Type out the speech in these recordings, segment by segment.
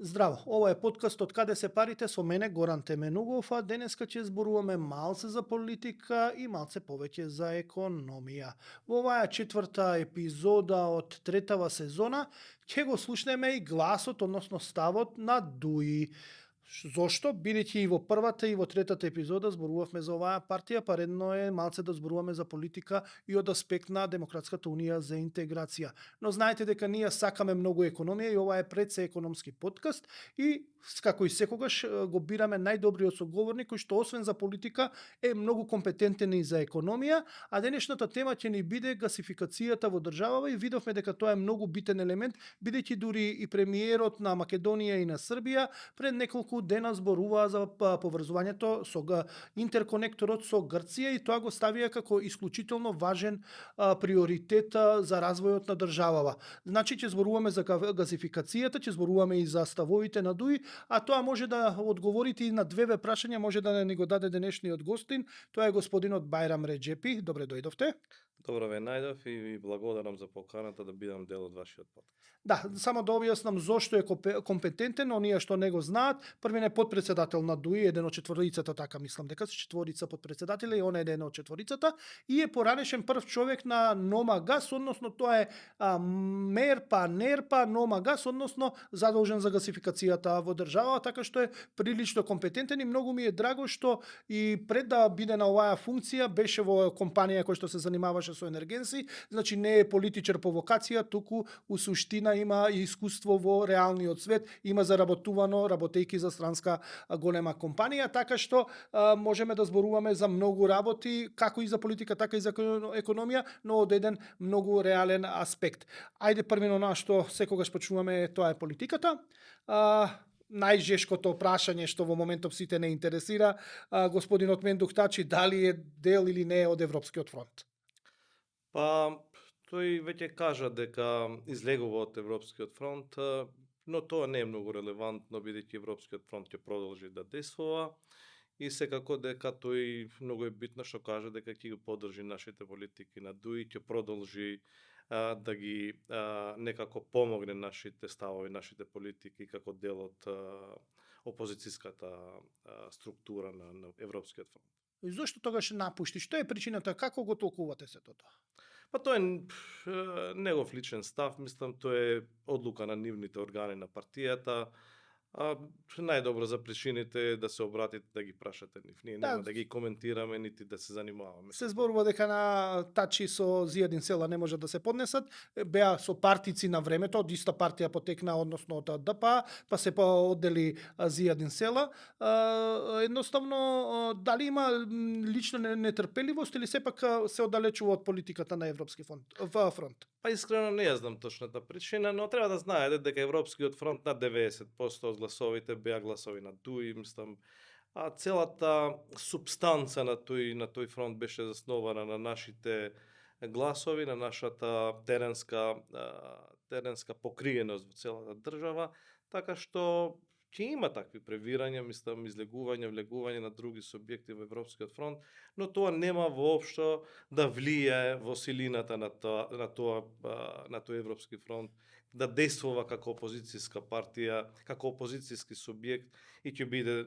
Здраво, ова е подкаст од каде се парите со мене Горан Теменугов, а денеска ќе зборуваме малце за политика и малце повеќе за економија. Во оваа четврта епизода од третава сезона ќе го слушнеме и гласот, односно ставот на Дуи. Зошто? Бидејќи и во првата и во третата епизода зборувавме за оваа партија, па редно е малце да зборуваме за политика и од аспект на Демократската унија за интеграција. Но знаете дека ние сакаме многу економија и ова е пред се економски подкаст и како и секогаш го бираме најдобриот соговорник кој што освен за политика е многу компетентен и за економија, а денешната тема ќе ни биде гасификацијата во државава и видовме дека тоа е многу битен елемент, бидејќи дури и премиерот на Македонија и на Србија пред неколку дена зборуваа за поврзувањето со интерконекторот со Грција и тоа го ставија како исклучително важен приоритет за развојот на државава. Значи ќе зборуваме за газификацијата, ќе зборуваме и за ставовите на Дуи, а тоа може да одговорите и на две прашања, може да ни го даде денешниот гостин. Тоа е господинот Бајрам Реджепи. Добре дојдовте. Добро ве најдов и ви благодарам за поканата да бидам дел од вашиот подкаст. Да, само да објаснам зошто е компетентен, оние што не го знаат. Првин е подпредседател на ДУИ, еден од четворицата, така мислам дека се четворица подпредседатели, и он е еден од четворицата и е поранешен прв човек на Нома Газ, односно тоа е НЕРПА Нома Газ, односно задолжен за гасификацијата во држава, така што е прилично компетентен и многу ми е драго што и пред да биде на оваа функција беше во компанија која што се занимаваше со енергенси, значи не е политичар по вокација, туку у суштина има и искуство во реалниот свет, има заработувано работејки за странска голема компанија, така што можеме да зборуваме за многу работи, како и за политика, така и за економија, но од еден многу реален аспект. Ајде првино на што секогаш почнуваме, тоа е политиката. Најжешкото прашање што во моментов сите не интересира, господинот Мендух Тачи, дали е дел или не е од Европскиот фронт? Па, тој веќе кажа дека излегува од Европскиот фронт, но тоа не е многу релевантно, бидејќи Европскиот фронт ќе продолжи да действува и секако дека тој многу е битно што кажа дека ќе го поддржи нашите политики на ДУИ, ќе продолжи да ги некако помогне нашите ставови, нашите политики како дел од опозицијската структура на Европскиот фронт. И зошто тогаш напушти? Што е причината? Како го толкувате сето тоа? Па тоа е негов личен став, мислам тоа е одлука на нивните органи на партијата. Најдобро за причините е да се обратите да ги прашате нив. Ние нема да ги коментираме нити да се занимаваме. Се зборува дека на Тачи со Зијадин Села не може да се поднесат. Беа со партици на времето, од иста партија потекна, односно од ДПА, па се оддели Зијадин Села. Едноставно, дали има лична нетрпеливост или сепак се оддалечува од политиката на Европски фронт? Па искрено не ја знам точната причина, но треба да знаете дека Европскиот фронт на 90% од гласовите беа гласови на ДУИ, мислам, а целата субстанца на тој фронт беше заснована на нашите гласови, на нашата теренска покриеност во целата држава, така што ќе има такви превирања, мислам, излегување, влегување на други субјекти во Европскиот фронт, но тоа нема воопшто да влијае во силината на тој Европски фронт, да действува како опозицијска партија, како опозицијски субјект и ќе биде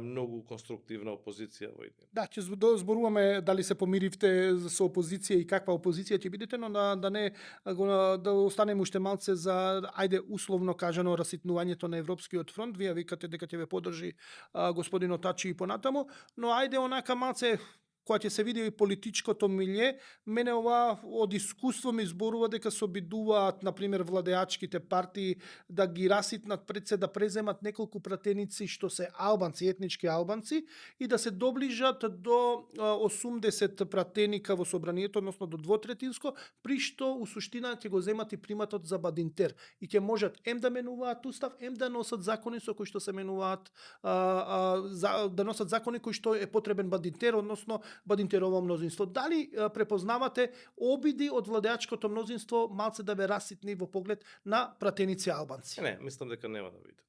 многу конструктивна опозиција во иднина. Да, ќе зборуваме дали се помиривте со опозиција и каква опозиција ќе бидете, но да останеме уште малце за, ајде условно кажано, раситнувањето на Европскиот фронт. Вие викате дека ќе ве поддржи господинот Тачи и понатаму, но ајде онака малце кога ќе се види и политичкото милје, мене ова од искуство ми зборува дека се обидуваат, например, владеачките партии да ги раситнат пред се, да преземат неколку пратеници што се албанци, етнички албанци, и да се доближат до 80 пратеника во собранието, односно до двотретинско, при што у суштина ќе го земат и приматот за Бадинтер. И ќе можат ем да менуваат устав, ем да носат закони со кои што се менуваат, да носат закони кои што е потребен Бадинтер, односно Бадинтерово мнозинство. Дали препознавате обиди од владеачкото мнозинство малце да ве раситни во поглед на пратеници албанци? Не, мислам дека нема да видите.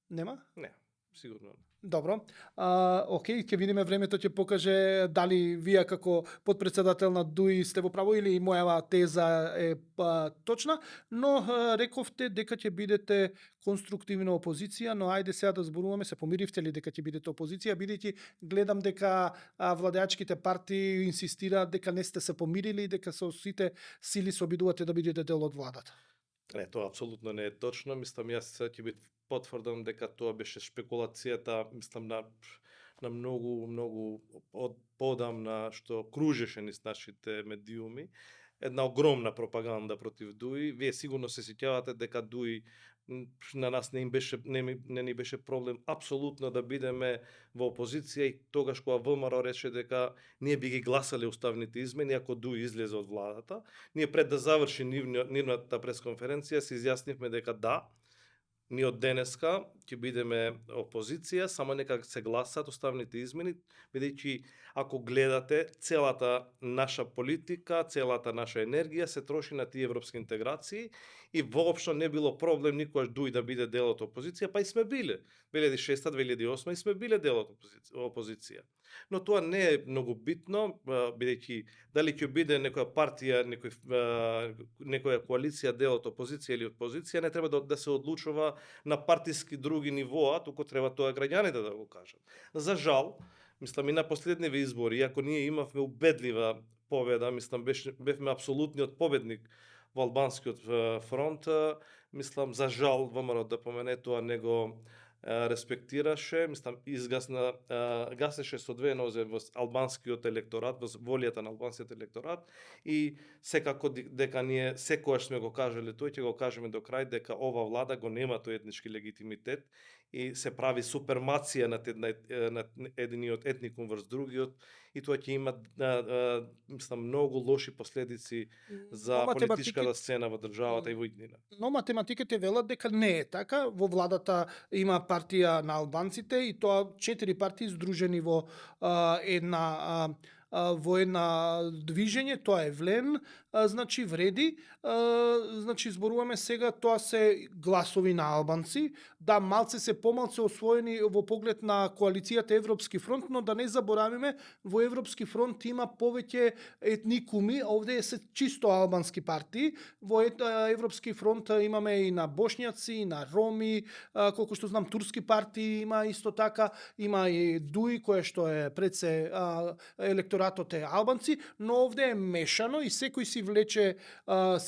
Нема? Не. сигурно не. Добро. Окей, ќе видиме, времето ќе покаже дали вие како подпредседател на ДУИ сте во право или мојава теза е точна, но рековте дека ќе бидете конструктивна опозиција, но ајде сега да зборуваме, се помиривте ли дека ќе бидете опозиција, бидејќи гледам дека владеачките партии инсистираат дека не сте се помирили и дека со сите сили се обидувате да бидете дел од владата. Не, тоа апсолутно не е точно. Мислам, јас ќе би потврдам дека тоа беше шпекулацијата, мислам, на многу подамна што кружеше низ нашите медиуми. Една огромна пропаганда против ДУИ. Вие сигурно се сеќавате дека ДУИ на нас не ни беше проблем апсолутно да бидеме во опозиција и тогаш кога ВМРО рече дека ние би ги гласале уставните измени ако ДУИ излезе од владата. Ние пред да заврши нивната пресконференција се изјаснивме дека да, ние од денеска ќе бидеме опозиција, само нека се гласат уставните измени, бидејќи ако гледате целата наша политика, целата наша енергија се троши на тие европски интеграции и воопшто не било проблем никогаш ДУИ да биде дел од опозиција, па и сме биле. 2006-2008 и сме биле дел од опозиција. Но тоа не е многу битно, бидејќи дали ќе биде некоја партија, некоја коалиција дел од опозиција или од позиција, не треба да се одлучува на партиски други нивоа, туку треба тоа граѓаните да го кажат. За жал, мислам и на последниве избори, иако ние имавме убедлива победа, мислам бевме апсолутниот победник во албанскиот фронт, мислам за жал ВМРО да помене тоа не го респектираше, мислам гасеше со две нозе во албанскиот електорат, во волјата на албанскиот електорат и секако дека ние секогаш сме го кажале тој, ќе го кажеме до крај дека ова влада го нема тој етнички легитимитет и се прави супермација на едниот етникум врз другиот и тоа ќе има мислам многу лоши последици за политичката сцена во државата и во иднина. Но математиките велат дека не е така. Во владата има партија на албанците и тоа 4 партии здружени во една движење, тоа е ВЛЕН, значи вреди, значи зборуваме сега, тоа се гласови на албанци, да малце се помалце освоени во поглед на коалицијата Европски фронт, но да не заборавиме, во Европски фронт има повеќе етникуми, овде се чисто албански партии, во Европски фронт имаме и на бошњаци, и на роми, колку што знам турски партии има исто така, има и ДУИ кој што е пред се електоратот е албанци, но овде е мешано и секој си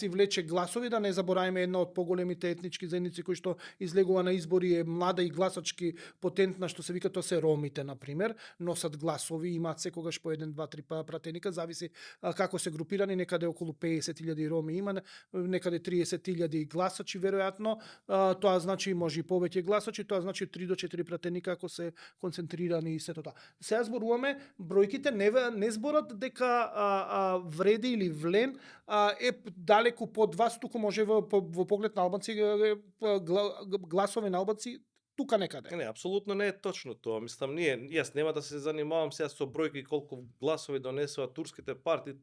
влече гласови, да не забораваме една од поголемите етнички заедници кои што излегува на избори е млада и гласачки потентна, што се вика, тоа се ромите на пример, носат гласови, имаат секогаш по 1, 2, 3 пратеника, зависи како се групирани, некаде околу 50.000 роми има, некаде 30.000 гласачи веројатно, тоа значи може и повеќе гласачи, тоа значи 3 до 4 пратеника ако се концентрирани и сето тоа. Сега зборуваме, бројките не зборат дека вреди или ВЛЕН е далеку под вас, туку може во поглед на албанци гласови на албанци тука некаде. Не, апсолутно не е точно тоа. Мислам, јас нема да се занимавам сега со бројки колку гласови донесува турските партии,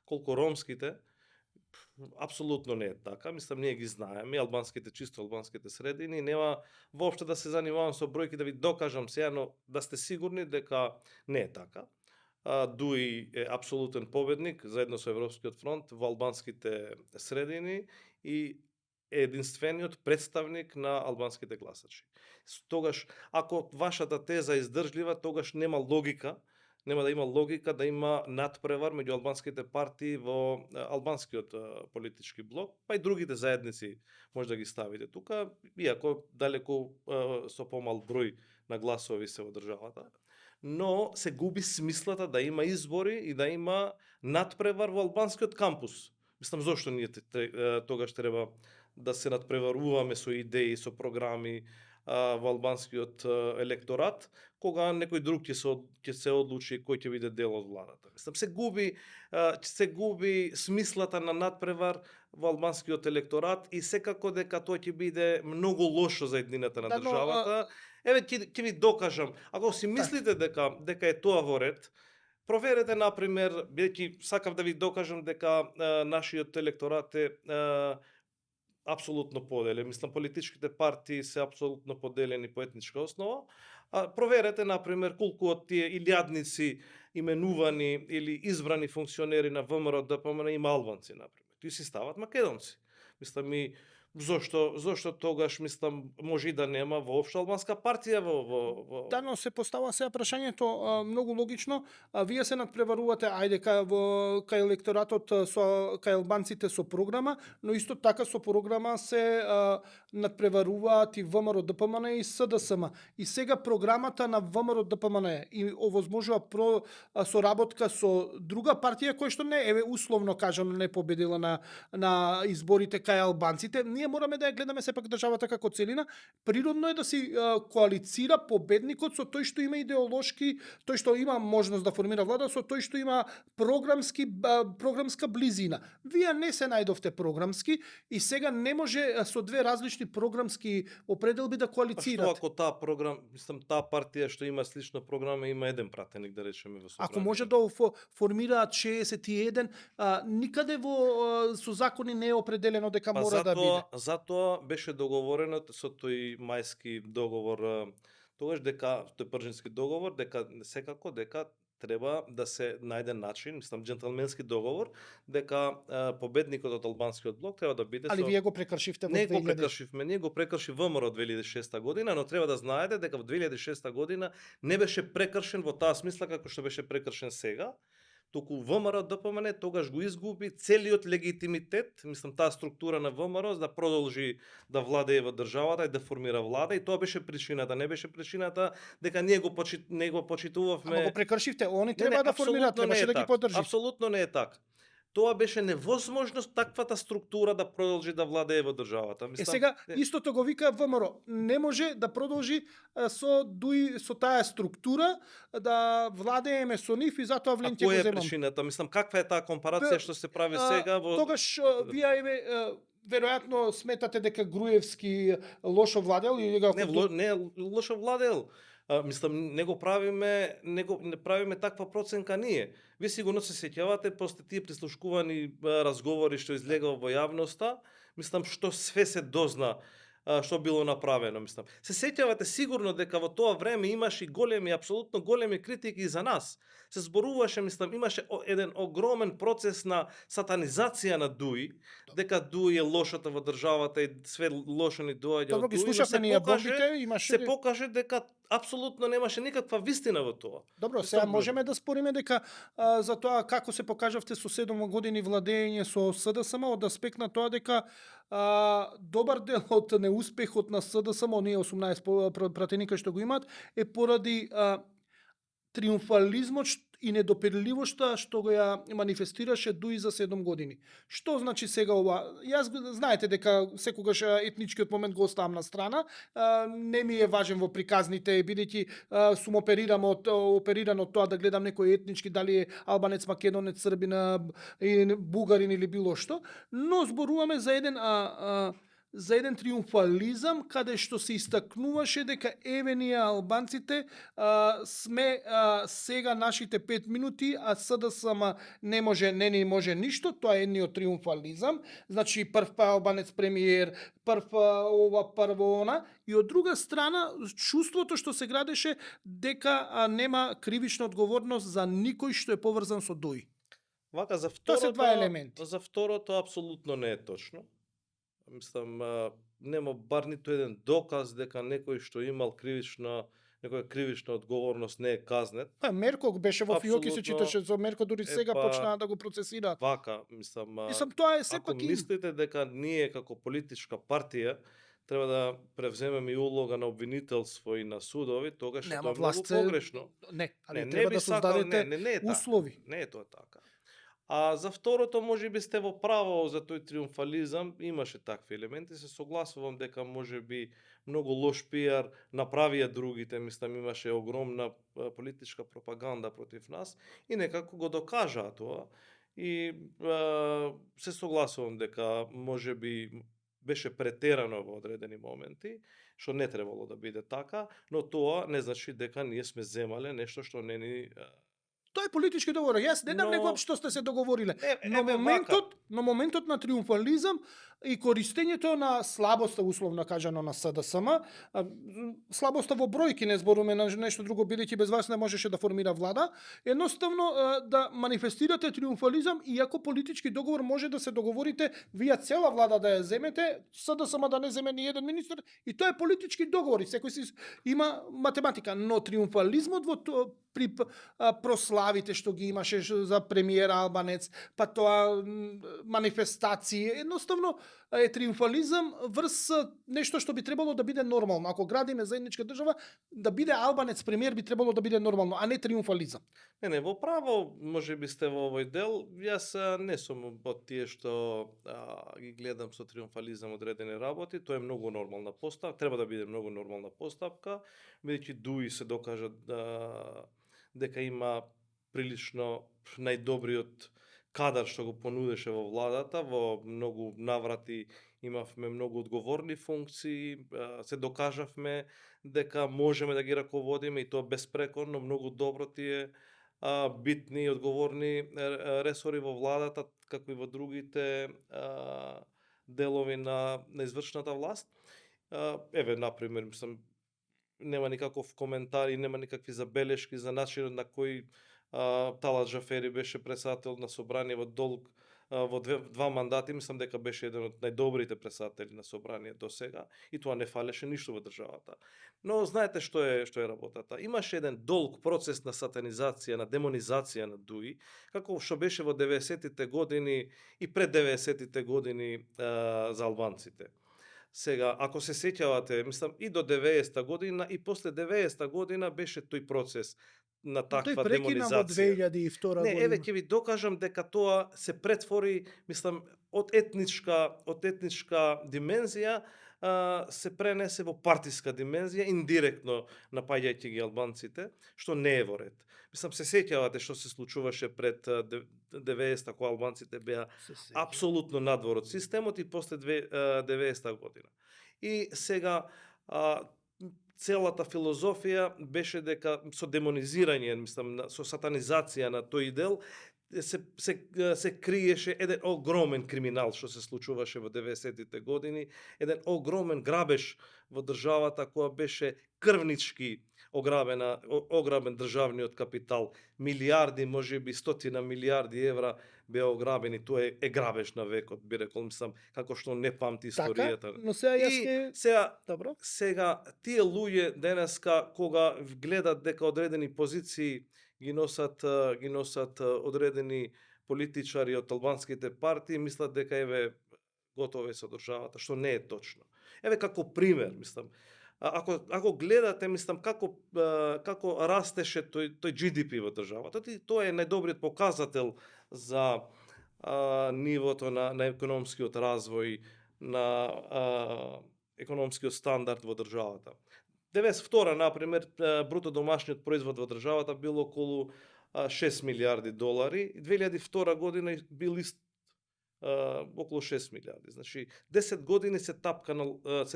колку ромските. Апсолутно не е така. Мислам, ние ги знаеме, чисто албанските средини, нема воопшто да се занимавам со бројки да ви докажам сега, но да сте сигурни дека не е така. ДУИ е апсолутен победник заедно со Европскиот фронт во албанските средини и е единствениот представник на албанските гласачи. Тогаш, ако вашата теза е издржлива, тогаш нема да има логика да има надпревар меѓу албанските партии во албанскиот политички блок, па и другите заедници може да ги ставите тука, иако далеку со помал број на гласови се во државата. Но се губи смислата да има избори и да има надпревар во албанскиот кампус. Мислам, зошто ние тогаш треба да се надпреваруваме со идеи, со програми во албанскиот електорат, кога некој друг ќе се одлучи кој ќе биде дел од владата. Мислам, се губи смислата на надпревар во албанскиот електорат и секако дека тоа ќе биде многу лошо за еднината на државата. Еве ќе ви докажам, ако си мислите дека е тоа во ред, проверете например, бидејќи сакав да ви докажам дека нашиот електорат е апсолутно поделен. Мислам, политичките партии се апсолутно поделени по етничка основа. Проверете, например, колку од тие илјадници именувани или избрани функционери на ВМРО ДПМН има албанци, например. Тие си стават македонци. Мислам, и зошто тогаш, мислам, може и да нема воопшто албанска партија во... Да, но се постава сега прашањето многу логично. Вие се надпреварувате, ајде, кај електоратот кај албанците со програма, но исто така со програма се надпреваруваат и ВМРО ДПМН и СДСМ. И сега програмата на ВМРО ДПМН и овозможува соработка со друга партија која што не е условно кажано не победила на изборите кај албанците. Ние мораме да ја гледаме сепак државата како целина. Природно е да си коалицира победникот со тој што има идеолошки, тој што има можност да формира влада, со тој што има програмска близина. Вие не се најдовте програмски и сега не може со две различни програмски определби да Па што коалицирате. ако таа програм, мислам, таа партија што има слична програма има еден пратеник, да речеме, во собранието? Ако може да формираат 61, никаде со закони не е определено дека Па мора да биде. затоа беше договорено со тој мајски договор, тогаш дека тој пржински договор, дека секако дека треба да се најде начин, мислам џентлменски договор, дека победникот од албанскиот блок треба да биде Али со... вие го прекршивте во Не го 2000. прекршивме, ние го прекрши ВМРО 2006 година, но треба да знаете дека во 2006 година не беше прекршен во таа смисла како што беше прекршен сега, туку ВМРО ДПМН тогаш го изгуби целиот легитимитет, мислам таа структура на ВМРО да продолжи да владее во државата и да формира влада, и тоа беше причината, не беше причината дека ние не го почитувавме. Ама го прекршивте, они треба да формираат, требаше да ги поддржите. Апсолутно не е така. Тоа беше невозможност таквата структура да продолжи да владее во државата. Мислам, Сега истото го вика ВМРО. Не може да продолжи со таа структура да владееме со нив и затоа влен ќе го која е земам. причината? Мислам, каква е таа компарација што се прави сега во... Тогаш вие веројатно сметате дека Груевски лошо владел или дека Не лошо владел. Мислам, не правиме таква проценка ние. Вие сигурно се сеќавате после тие прислушкувани разговори што излегува во јавноста, мислам што све се дозна што било направено, мислам. Се сеќавате сигурно дека во тоа време имаше големи, апсолутно големи критики за нас. Се зборуваше, мислам, имаше еден огромен процес на сатанизација на ДУИ, дека ДУИ е лошото во државата и све лошо ни доаѓа Добро од ги ДУИ, но слушавме ние бомбите, имаше се покаже дека апсолутно немаше никаква вистина во тоа. Добро, сега можеме да спориме дека за тоа како се покажавте со 7 години владење со СДСМ од аспект на тоа дека добар дел од неуспехот на СДСМ, оние 18 пратеника што го имаат, е поради триумфализмот и недопирливоста што го ја манифестираше ДУИ за 7 години. Што значи сега ова? Јас знаете дека секогаш етничкиот момент го оставам на страна, не ми е важен во приказните, бидејќи сум опериран од тоа да гледам некој етнички, дали е албанец, македонец, србин, бугарин или било што, но зборуваме за еден триумфализам каде што се истакнуваше дека еве ние албанците сме сега нашите 5 минути, а СДСМ не ни може ништо, тоа е едниот триумфализам, значи прв албанец премиер, прво она, и од друга страна чувството што се градеше дека нема кривична одговорност за никој што е поврзан со ДУИ. Вака, за Тоа се два второто, елементи. за второто апсолутно не е точно. Мислам, нема бар ниту еден доказ дека некој што имал некоја кривична одговорност не е казнет. Мерко беше во Фиоки, се Апсолутно. читаше за Мерко, дури сега почнаа да го процесираат. Вака, мислам, Тоа е ако сепак мислите дека ние како политичка партија треба да превземеме и улога на обвинителство и на судови, тогаш Нема тоа е многу власт погрешно. Не, али Не треба би да сакал, создадете не е така. услови. Не е тоа така. А за второто, може би сте во право за тој триумфализам, имаше такви елементи, се согласувам дека може би многу лош пиар направија другите, мислам имаше огромна политичка пропаганда против нас и некако го докажаа тоа. И се согласувам дека може би беше претерано во одредени моменти, што не требало да биде така, но тоа не значи дека ние сме земале нешто што не ни Тоа е политички договор. Јас не дам Но- некој што сте се договориле. Но Еве моментот на триумфализам и користењето на слабоста, условно кажано, на СДСМ, слабоста во бројки, не зборуваме на нешто друго, бидејќи без вас не можеше да формира влада, едноставно да манифестирате триумфализам, иако политички договор може да се договорите вие цела влада да ја земете, СДСМ да не земе ни еден министер, и тоа е политички договор, и секој си има математика, но триумфализмот во при прославите што ги имаше за премиер Албанец, па тоа манифестации, едноставно е триумфализам врз нешто што би требало да биде нормално. Ако градиме заедничка држава, да биде Албанец премиер би требало да биде нормално, а не триумфализам. Не, во право, може би сте во овој дел. Јас не сум од тие што ги гледам со триумфализам одредени работи. Тоа е многу нормална поставка, треба да биде многу нормална поставка, бидејќи Дуи се докажа дека има прилично најдобриот кадар што го понудеше во владата, во многу наврати имавме многу одговорни функции, се докажавме дека можеме да ги раководиме и тоа безпрекорно, многу добро тие битни и одговорни ресори во владата, како и во другите делови на извршната власт. Еве, например, мислам, нема никаков коментар и нема никакви забелешки за начинот на кој Талат Джафери беше председател на собрание во долг во два мандати, мислам дека беше еден од најдобрите председатели на собрание до сега и тоа не фалеше ништо во државата. Но знаете што е работата? Имаше еден долг процес на сатанизација, на демонизација на Дуи, како што беше во 90-тите години и пред 90-тите години за албанците. Сега, ако се сеќавате, мислам, и до 90-та година и после 90-та година беше тој процес на таква тој прекина во демонизација. 2002 Не, година. еве ќе ви докажам дека тоа се претвори, мислам, од етничка димензија се пренесе во партиска димензија, индиректно напаѓајќи ги албанците, што не е во ред. Мислам, се сеќавате што се случуваше пред 90-та, кога албанците беа апсолутно надвор од системот, и после 90-та година. И сега целата филозофија беше дека со демонизирање, мислам, со сатанизација на тој дел, се криеше еден огромен криминал што се случуваше во 90-тите години, еден огромен грабеж во државата која беше крвнички ограбен државниот капитал. Милиарди, можеби стотина милиарди евра беа ограбени. Тоа е грабеж на векот, би рекол, мислам, како што не памти историјата. Така, но сега јас И Добро. сега тие луѓе денеска кога гледат дека одредени позиции ги носат одредени политичари од албанските партии, мислат дека еве готово е со државата, што не е точно. Еве како пример, мислам, ако гледате, мислам, како растеше тој GDP во државата, тоа е најдобриот показател за нивото на економскиот развој, на економскиот стандард во државата. 92-та, например, бруто домашниот производ во државата бил околу 6 милиарди долари, 2002 година бил околу 6 милиарди. Значи, 10 години се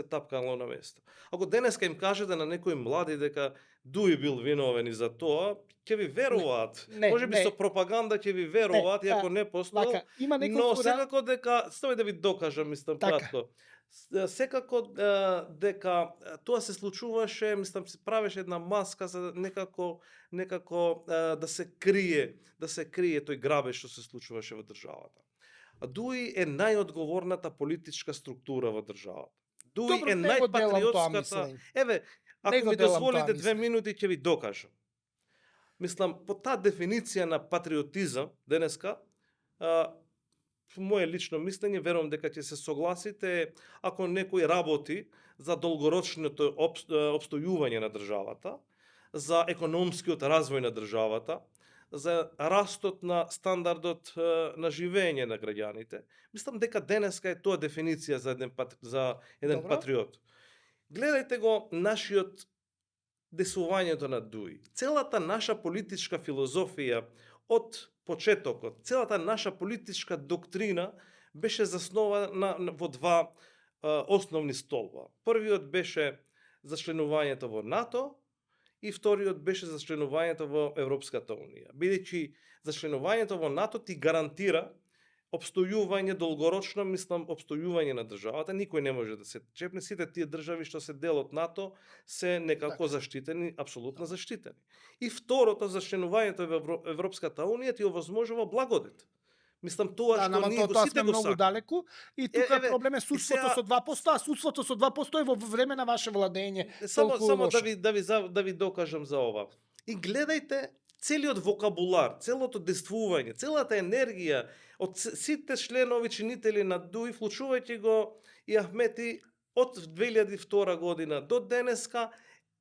тапкало на место. Ако денеска им кажете на некои млади дека Дуи бил виновен и за тоа, ќе ви веруваат. Може би со пропаганда ќе ви веруваат, иако не постоел. Но секако дека, ставај да ви докажам, мислам, кратко. Секако дека тоа се случуваше, мислам, се правеше една маска за некако да се крие тој грабеж што се случуваше во државата. Дуи е најодговорната политичка структура во државата. Дуи е најпатриотската. Еве, ако ми дозволите 2 минути ќе ви докажам. Мислам, по таа дефиниција на патриотизам денеска, моје лично мислење, верувам дека ќе се согласите, ако некој работи за долгорочното опстојување на државата, за економскиот развој на државата, за растот на стандардот на живење на граѓаните, мислам дека денеска е тоа дефиниција за еден патриот. Гледајте го нашиот десувањето на Дуи. Целата наша политичка филозофија од почетокот, целата наша политичка доктрина беше заснована во два основни столба. Првиот беше за членувањето во НАТО и вториот беше за членувањето во Европската унија. Бидејќи за членувањето во НАТО ти гарантира опстојување долгорочно, мислам, опстојување на државата. Никој не може да се чепне. Сите тие држави што се дел од НАТО се некако Така. заштитени, апсолутно заштитени. И второто, за членувањето во Европската унија ти овозможува благодет. Мислам, тоа Да, што нама ние го тоа сите сме го многу сакаме. далеку и тука еве, проблем е и судството сега- со 2%, а судството со 2% е во време на ваше владење. Само толку само лошо. да ви докажам за ова. И гледајте целиот вокабулар, целото действување, целата енергија од сите членови чинители на ДУИ, вклучувајќи го и Ахмети од 2002 година до денеска,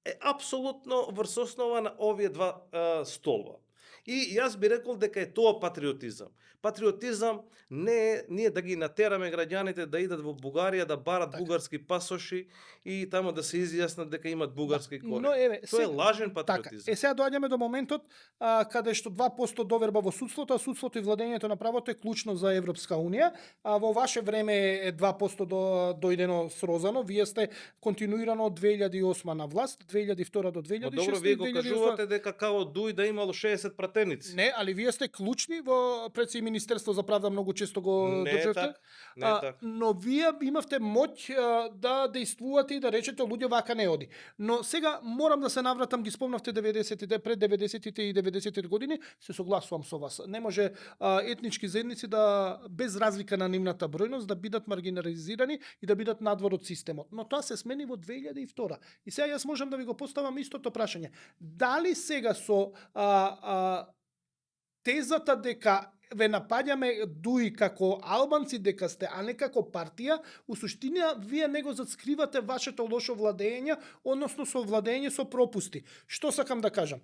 е апсолутно врз основа на овие два столба. И јас би рекол дека е тоа патриотизам. Патриотизам не е ние да ги натераме граѓаните да идат во Бугарија да барат Така. бугарски пасоши и таму да се изјаснат дека имат бугарски корени. Но еве, Тоа е лажен така, патриотизам. сега доаѓаме до моментот каде што 2% доверба во судството, а судството и владењето на правото е клучно за Европска унија, а во ваше време е 2% дојдено срозано, вие сте континуирано од 2008 на власт, 2002 до 2006. Но добро, вие го 2008. кажувате дека као ДУИ да имало 60 пратеници. Не, али вие сте клучни во пред се и Министерство за правда многу често го Не е држевте. така. Не е така. Но вие имавте моќ да действувате и да речете луѓе вака не оди. Но сега морам да се навратам, ги спомнавте 90-тите, пред 90-тите и 90-тите години, се согласувам со вас. Не може етнички заедници да без разлика на нивната бројност да бидат маргинализирани и да бидат надвор од системот. Но тоа се смени во 2002. И сега јас можам да ви го поставам истото прашање. Дали сега со тезата дека ве напаѓаме ДУИ како албанци дека сте, а не како партија, у суштина вие не го зацкривате вашето лошо владење, односно со владење со пропусти. Што сакам да кажам?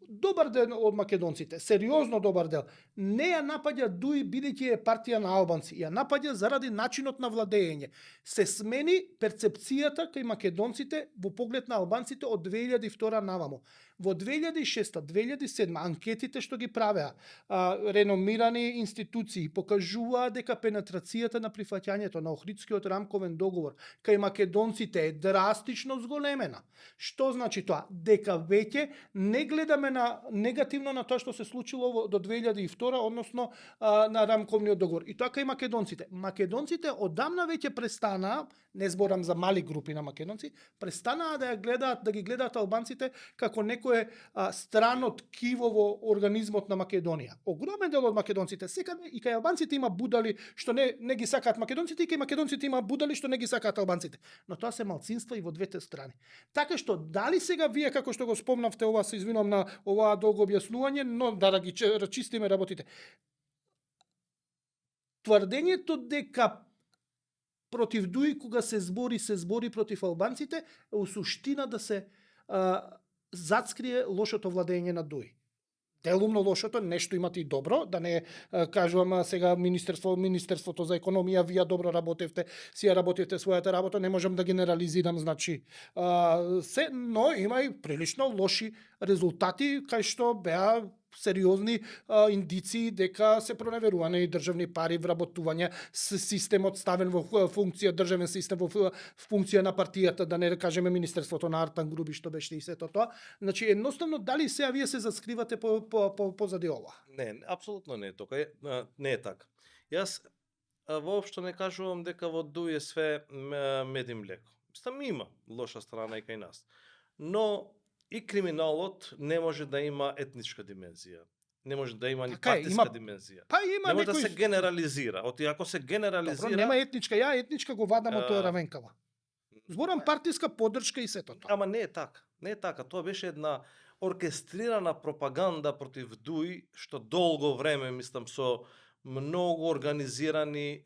Добар дел од македонците, сериозно добар дел, не ја напаѓа ДУИ бидејќи е партија на албанци, ја напаѓа заради начинот на владење. Се смени перцепцијата кај македонците во поглед на албанците од 2002 навамо. Во 2006-2007 анкетите што ги правеа реномирани институции покажуваа дека пенетрацијата на прифаќањето на Охридскиот рамковен договор кај македонците е драстично зголемена. Што значи тоа? Дека веќе не гледаме на негативно на тоа што се случило до 2002, односно на рамковниот договор. И тоа кај македонците. Македонците одамна веќе престанаа, не зборам за мали групи на македонци, престанаа да ја гледаат, да ги гледаат албанците како некое страно ткиво во организмот на Македонија. Огромен дел од македонците секаде и кај албанците има будали што не ги сакаат македонците и кај македонците има будали што не ги сакаат албанците. Но тоа се малцинства и во двете страни. Така што дали сега вие како што го спомнавте, ова се извинувам на оваа долго објаснување, но да ги рачистиме работите. Тврдењето дека против ДУИ кога се збори против албанците, у суштина да се зацкрие лошото владење на ДУИ. Делумно лошото, нешто имате и добро, да не кажувам сега Министерството за економија, вие добро работевте, си ја работевте својата работа, не можам да генерализирам, значи, но има и прилично лоши резултати, кај што беа сериозни индиции дека се проneverувани државни пари, вработување, системот ставен во функција, државен систем во функција на партијата, да не кажеме Министерството на Артан Груби, што беше и сето тоа. Значи, едноставно, дали сега вие се заскривате позади ова? Не, апсолутно не е така. Не е така. Јас воопшто не кажувам дека во ДУИ е све мед и млеко. Мислам, има лоша страна и кај нас. Но и криминалот не може да има етничка димензија. Не може да има ни партиска димензија. Па има не може некој... да се генерализира. Ако се генерализира... Добро, нема етничка, ја етничка го вадам од тоа равенкава. Зборам партиска поддршка и сето тоа. Ама не е така. Не е така. Тоа беше една оркестрирана пропаганда против ДУИ, што долго време, мислам, со многу организирани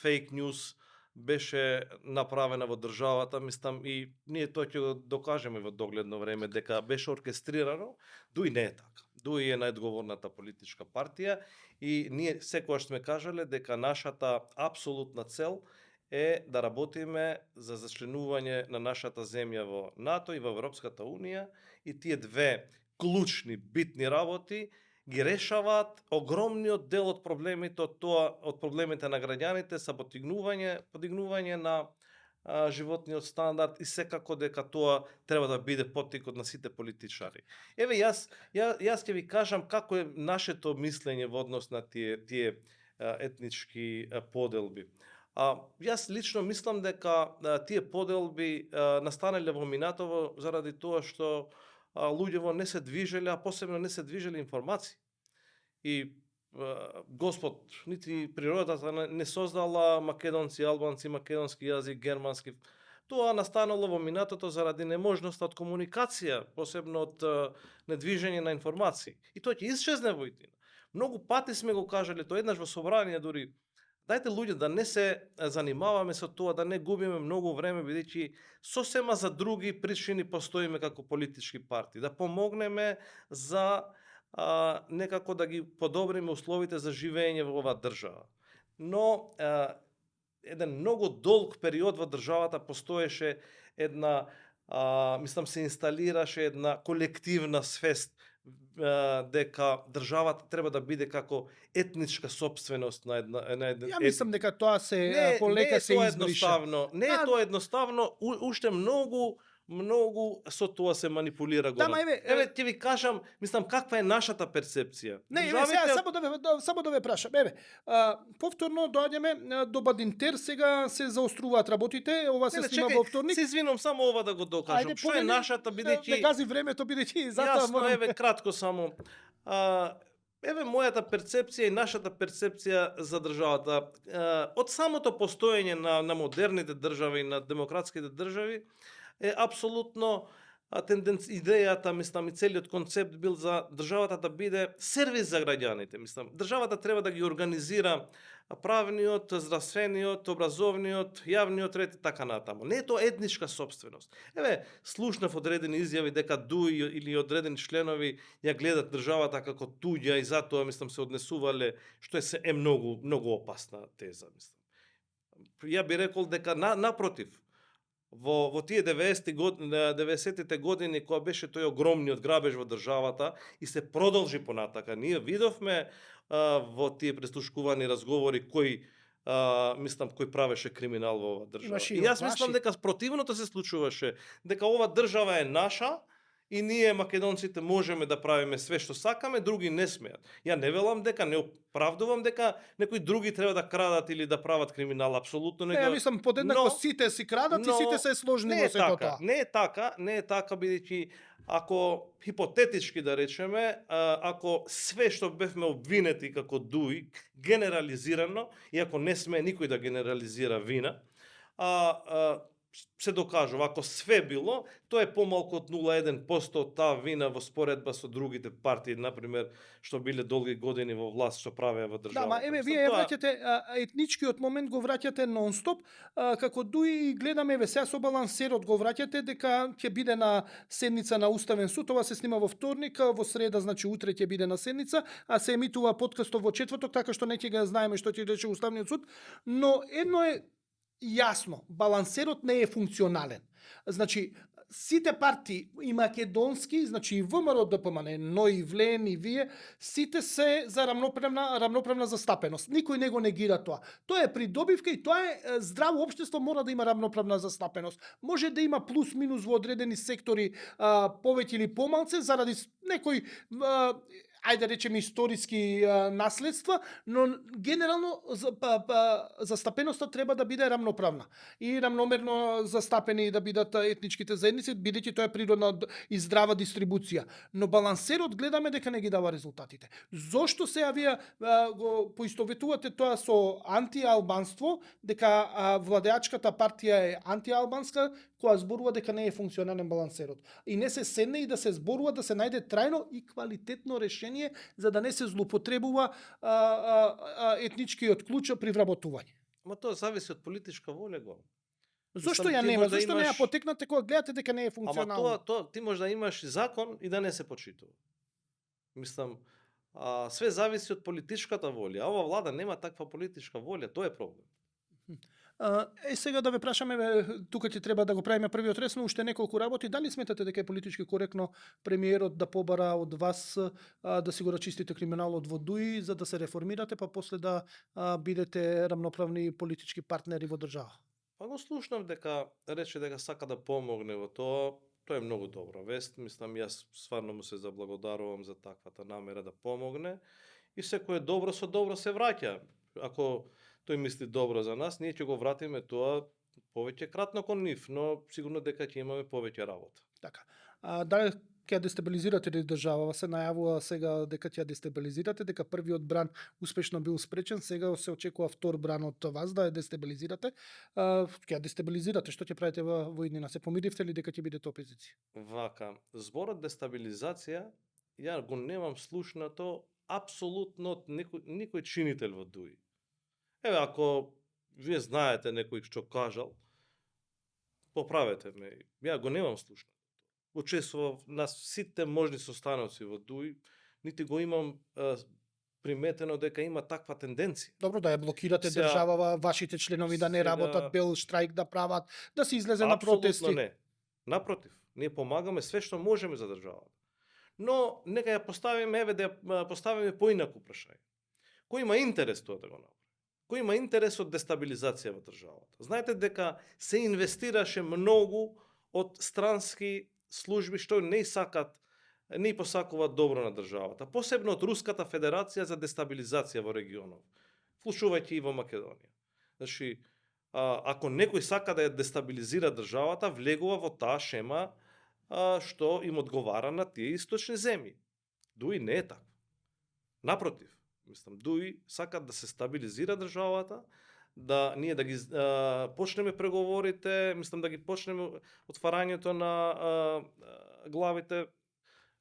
фейк ньюс беше направена во државата, мислам, и ние тоа ќе го докажеме во догледно време дека беше оркестрирано. ДУИ не е така. ДУИ е најодговорната политичка партија и ние секогаш сме кажале дека нашата апсолутна цел е да работиме за зачленување на нашата земја во НАТО и во Европската унија, и тие две клучни, битни работи ги решаваат огромниот дел од проблемите од проблемите на граѓаните, са подигнување на животниот стандард и секако дека тоа треба да биде поттикот на сите политичари. Еве јас ќе ви кажам како е нашето мислење во однос на тие етнички поделби. Јас лично мислам дека тие поделби настанале во минатово заради тоа што луѓево не се движеле, а посебно не се движеле информации. И Господ, нити природата не создала македонци, албанци, македонски јазик, германски. Тоа настанало во минатото заради неможноста од комуникација, посебно од недвижење на информации. И тоа ќе исчезне во иднина. Многу пати сме го кажале, тоа еднаш во собрание дури, дајте луѓе да не се занимаваме со тоа, да не губиме многу време, бидејќи сосема за други причини постоиме како политички партии, да помогнеме за некако да ги подобриме условите за живење во оваа држава. Но еден многу долг период во државата постоеше една, мислам се инсталираше една колективна свест дека државата треба да биде како етничка собственост на една Ја мислам дека тоа се полека се избрише. Не е тоа едноставно, уште многу со тоа се манипулира го. Еве ќе ви кажам, мислам каква е нашата перцепција. Не, еве сега само да ве прашам. Еве, повторно доаѓаме до Бадинтер, сега се заоструваат работите, ова се снима во вторник. Се извинувам, само ова да го докажам. Што е нашата, бидејќи не гази времето, бидејќи затоа морам. Еве кратко само. Еве мојата перцепција и нашата перцепција за државата. Од самото постоење на модерните држави и на демократските држави е апсолутно идејата, мислам, и целиот концепт бил за државата да биде сервис за граѓаните. Мислам, државата треба да ги организира правниот, здравствениот, образовниот, јавниот ред и така натаму. Не е тоа етничка собственост. Еве, слушнав одредени изјави дека ДУИ или одредени членови ја гледат државата како туѓа и затоа, мислам, се однесувале, што е многу опасна теза, мислам. Ја би рекол дека напротив, во тие 90-тите години кога беше тој огромниот грабеж во државата и се продолжи понатака, ние видовме во тие преслушкувани разговори кој правеше криминал во оваа држава. И јас мислам дека противното се случуваше, дека ова држава е наша и ние македонците можеме да правиме све што сакаме, други не смеат. Ја не велам дека, не оправдувам дека некои други треба да крадат или да прават криминал, апсолутно не го. Ја мислам подеднакво сите си крадат и сите се сложни во сето тоа. Не е така, бидејќи ако хипотетички да речеме, ако све што бевме обвинети како ДУИ генерализирано, и ако не сме никој да генерализира вина, се докажува, ако све било, тоа е помалку од 0,1% од таа вина во споредба со другите партии, например, што биле долги години во власт, што правеа во државата. Да, ма еве вие враќате етничкиот момент го враќате нонстоп, како ДУИ гледаме еве сега со балансерот го враќате дека ќе биде на седница на Уставен суд, ова се снима во вторник, во среда, значи утре ќе биде на седница, а се емитува подкастот во четврток, така што не ќе го знаеме што ќе рече Уставниот суд, но едно е јасно, балансерот не е функционален. Значи, сите партии и македонски, значи и ВМРО, ДПМН, но и ВЛЕН и вие, сите се за рамноправна застапеност. Никој не го негира тоа. Тоа е придобивка и тоа е здраво општество, мора да има рамноправна застапеност. Може да има плюс минус во одредени сектори повеќе или помалце заради некој ајде да речеме историски наследства, но генерално застапеноста треба да биде рамноправна и рамномерно застапени да бидат етничките заедници, бидејќи тоа е природна и здрава дистрибуција. Но балансерот гледаме дека не ги дава резултатите. Зошто сега вие го поистоветувате тоа со антиалбанство, дека владеачката партија е антиалбанска, која зборува дека не е функционален балансерот. И не се седне и да се зборува да се најде трајно и квалитетно решение за да не се злоупотребува етничкиот клуч при вработување. Ма тоа зависи од политичка воља го. Зошто ја нема? Зошто не ја потекнате кога гледате дека не е функционално? Ама тоа ти може да имаш закон и да не се почитува. Мислам, све зависи од политичката волја. Ова влада нема таква политичка волја, тоа е проблем. Сега да ве прашаме, тука ќе треба да го правиме првиот рез, но уште неколку работи. Дали сметате дека е политички коректно премиерот да побара од вас да си го рачистите криминалот во ДУИ за да се реформирате, па после да бидете рамноправни политички партнери во држава? Па го слушнав дека рече дека сака да помогне во тоа. Тоа е многу добра вест. Мислам, јас стварно му се заблагодарувам за таквата намера да помогне. И секое добро со добро се враќа. Ако тој мисли добро за нас, ние ќе го вратиме тоа повеќе кратно кон нив, но сигурно дека ќе имаме повеќе работа. Така. Дали ќе ја дестабилизирате ли државава? Се најавува сега дека ќе ја дестабилизирате, дека првиот бран успешно бил спречен, сега се очекува втор бран од вас да ја дестабилизирате. Ќе ја дестабилизирате, што ќе правите во иднина? Се помиривте ли дека ќе бидете опозиција? Вака, зборот дестабилизација, ја го немам слушнато апсолутно од никој чинител во ДУИ. Еве, ако вие знаете некој што кажал, поправете ме. Ја го немам слушнато. Учествував на сите можни состаноци во ДУИ, нити го имам приметено дека има таква тенденција. Добро, да ја блокирате Сега- државава, вашите членови да не сега- работат, бел штрайк да прават, да се излезе на протести. Апсолутно не. Напротив, ние помагаме све што можеме за државата. Но нека ја поставиме, еве да ја поставиме поинаку прашање. Кој има интерес тоа да го направи? Кој има интерес од дестабилизација во државата? Знаете дека се инвестираше многу од странски служби што не сакат, не посакуваат добро на државата, посебно од Руската Федерација за дестабилизација во регионов, вклучувајќи и во Македонија. Значи, ако некој сака да ја дестабилизира државата, влегува во таа шема што им одговара на тие источни земји. ДУИ не е така. Напротив, мислам, ДУИ сака да се стабилизира државата, да ние да ги почнеме преговорите, мислам да ги почнеме отварањето на главите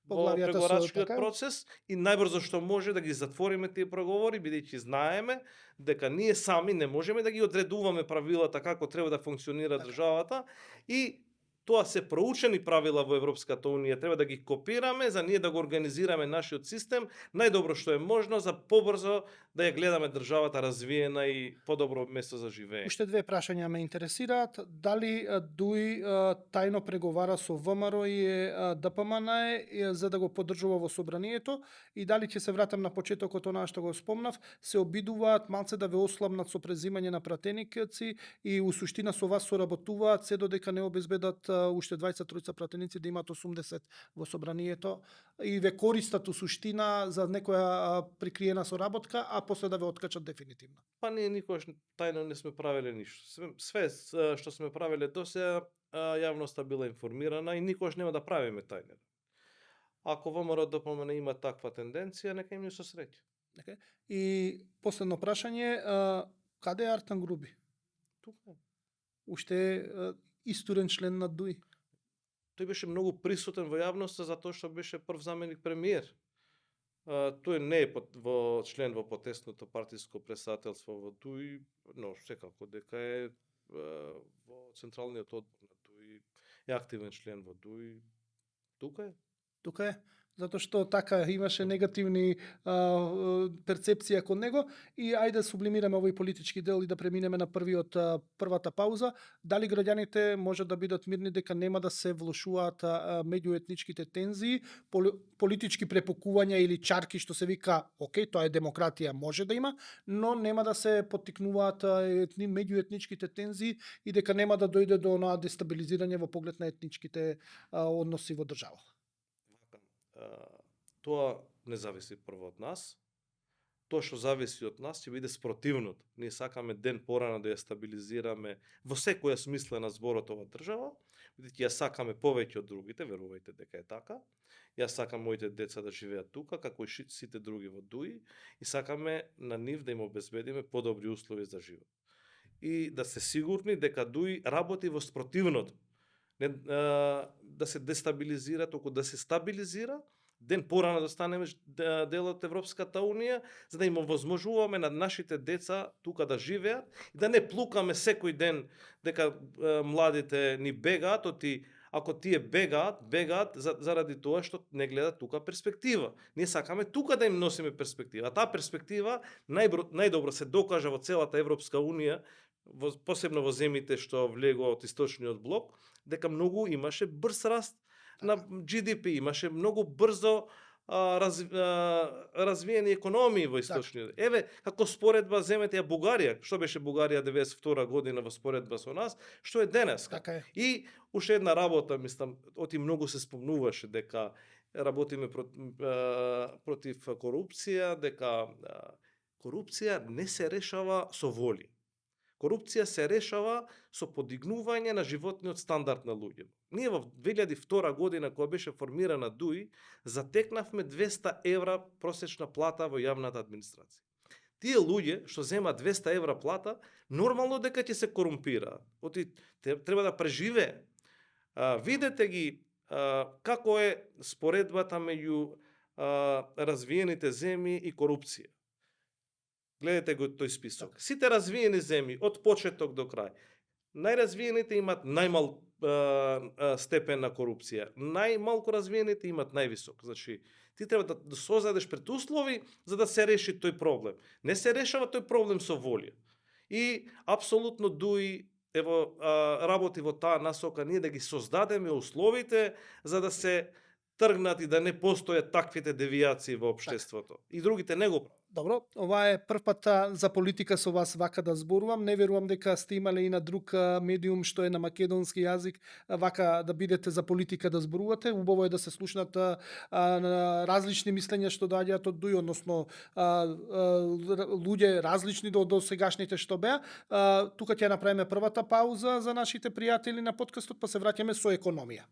во Поглавјата со преговарачкиот така? процес и најбрзо што може да ги затвориме тие преговори, бидејќи знаеме дека ние сами не можеме да ги одредуваме правилата како треба да функционира државата и тоа се проучени правила во Европската Унија, треба да ги копираме за ние да го организираме нашиот систем најдобро што е можно за побрзо да ја гледаме државата развиена и подобро место за живење. Уште две прашања ме интересираат. Дали ДУИ тајно преговара со ВМРО и ДПМН за да го поддржува во собранието и дали ќе се вратам на почетокот онаа што го спомнав, се обидуваат малце да ве ослабнат со презимање на пратеници и у суштина со вас соработуваат се додека не обезбедат уште 23 пратеници да имаат 80 во собранието и ве користат у суштина за некоја прикриена соработка, а после да ве откачат дефинитивно. Па ние никогаш тајно не сме правеле ништо. Све што сме правеле досега, јавноста била информирана и никогаш нема да правиме тајно. Ако ВМРО ДПМН има таква тенденција, нека им се среќа. Така. И последно прашање, каде е Артан Груби? Тука е. Уште истурен член на ДУИ. Тој беше многу присутен во јавноста затоа што беше прв заменик премиер. Тој не е член во потесното партиско претседателство во ДУИ, но секако дека е во централниот одбор на ДУИ, е активен член во ДУИ. Тука е. Тука е. Затоа што така имаше негативни перцепција кон него и ајде да сублимираме овој политички дел и да преминеме на првата пауза. Дали граѓаните може да бидат мирни дека нема да се влошуваат меѓуетничките тензии, политички препукувања или чарки што се вика, окей, тоа е демократија, може да има, но нема да се поттикнуваат меѓуетничките тензии и дека нема да дојде до онаа дестабилизирање во поглед на етничките односи во држава. Тоа не зависи прво од нас. Тоа што зависи од нас ќе биде спротивното. Ние сакаме ден порано да ја стабилизираме во секоја смислена зборот ова држава, бидејќи ја сакаме повеќе од другите, верувајте дека е така. Ја сакам моите деца да живеат тука, како и сите други во ДУИ, и сакаме на нив да им обезбедиме подобри услови за живот. И да се сигурни дека ДУИ работи во спротивното. Не, да се дестабилизира, току да се стабилизира, ден порано да станеме дел од Европската Унија, за да им овозможуваме на нашите деца тука да живеат и да не плукаме секој ден дека младите ни бегаат, ако тие бегаат заради тоа што не гледат тука перспектива. Ние сакаме тука да им носиме перспектива. Таа перспектива најдобро се докажа во целата Европска Унија, посебно во земјите што влегува од источниот блок, дека многу имаше брз раст на GDP, имаше многу брзо развиени економии во Така. источниот. Еве, како споредба земете ја Бугарија, што беше Бугарија 92 година во споредба со нас, што е денеска. Така е. И уште една работа, мислам, оти многу се спомнуваше дека работиме против корупција, дека корупција не се решава со воли. Корупција се решава со подигнување на животниот стандард на луѓето. Ние во 2002 година, кога беше формирана ДУИ, затекнавме 200 евра просечна плата во јавната администрација. Тие луѓе што земаат 200 евра плата, нормално дека ќе се корумпираат. Оти треба да преживее. Видете ги како е споредбата меѓу развиените земји и корупција. Гледате го тој список. Сите развиени земји од почеток до крај. Најразвиените имат најмал степен на корупција. Најмалку развиените имат највисок. Значи, ти треба да создадеш предуслови за да се реши тој проблем. Не се решава тој проблем со волја. И апсолутно ДУИ работи во таа насока, ние да ги создадеме условите за да се тргнат и да не постојат таквите девијации во општеството. И другите не го прават. Добро, ова е прв пат за политика со вас вака да зборувам. Не верувам дека сте имале и на друг медиум што е на македонски јазик вака да бидете за политика да зборувате. Убаво е да се слушнат на различни мислења што доаѓаат од ДУИ, односно луѓе различни до сегашните што беа. Тука ќе направиме првата пауза за нашите пријатели на подкастот, па се враќаме со економија.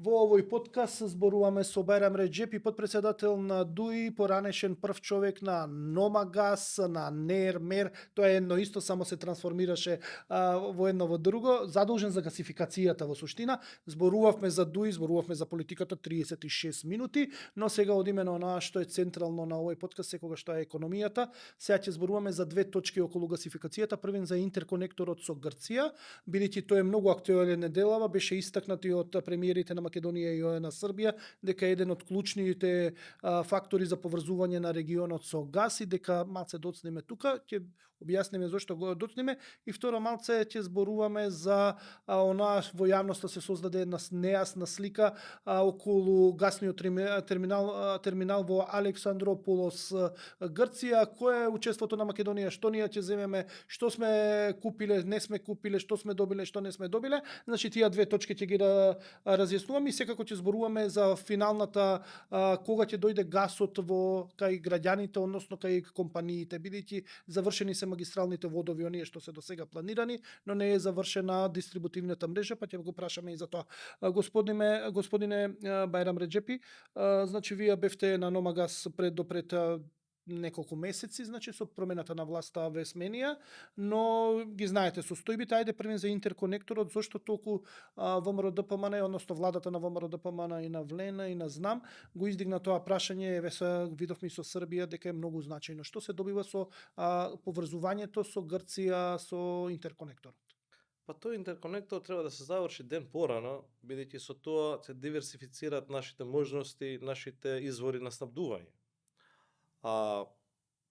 Во овој подкаст зборуваме со Бајрам Реџепи, потпредседател на ДУИ, поранешен прв човек на Номагас, на НЕР, МЕР, тоа е едно исто, само се трансформираше во едно во друго, задолжен за гасификацијата во суштина. Зборувавме за ДУИ, зборувавме за политиката 36 минути, но сега одиме на онаа што е централно на овој подкаст, секогаш што е економијата. Сега ќе зборуваме за две точки околу гасификацијата. Првен за интерконекторот со Грција, бидејќи тој е многу актуелен делава, беше истакнати од премиерите на Македонија и на Србија, дека е еден од клучните фактори за поврзување на регионот со газ и дека малце доцнеме тука, ќе објасниме зошто го доцнеме и второ малце ќе зборуваме за онаа во јавноста се создаде една нејасна слика околу гасниот терминал во Александрополос, Грција, кое е учеството на Македонија, што ние ќе земеме, што сме купиле, не сме купиле, што сме добиле, што не сме добиле. Значи тие две точки ќе ги разјаснуваме и секако ќе зборуваме за финалната кога ќе дојде гасот во кај граѓаните, односно кај компаниите, бидејќи завршени се магистралните водови, оние што се досега планирани, но не е завршена дистрибутивната мрежа, па ќе го прашаме и за тоа. Господине Бајрам Реџепи, значи вие бевте на Номагас пред неколку месеци, значи со промената на власта ве сменија, но ги знаете состојбите. Ајде првен за интерконекторот, зошто толку ВМРО ДПМН, односно владата на ВМРО ДПМН и на Влена и на Знам го издигна тоа прашање, еве се видовме со Србија дека е многу значајно. Што се добива со поврзувањето со Грција со интерконекторот? Па тој интерконектор треба да се заврши ден порано, бидејќи со тоа се диверсифицираат нашите можности, нашите извори на снабдување.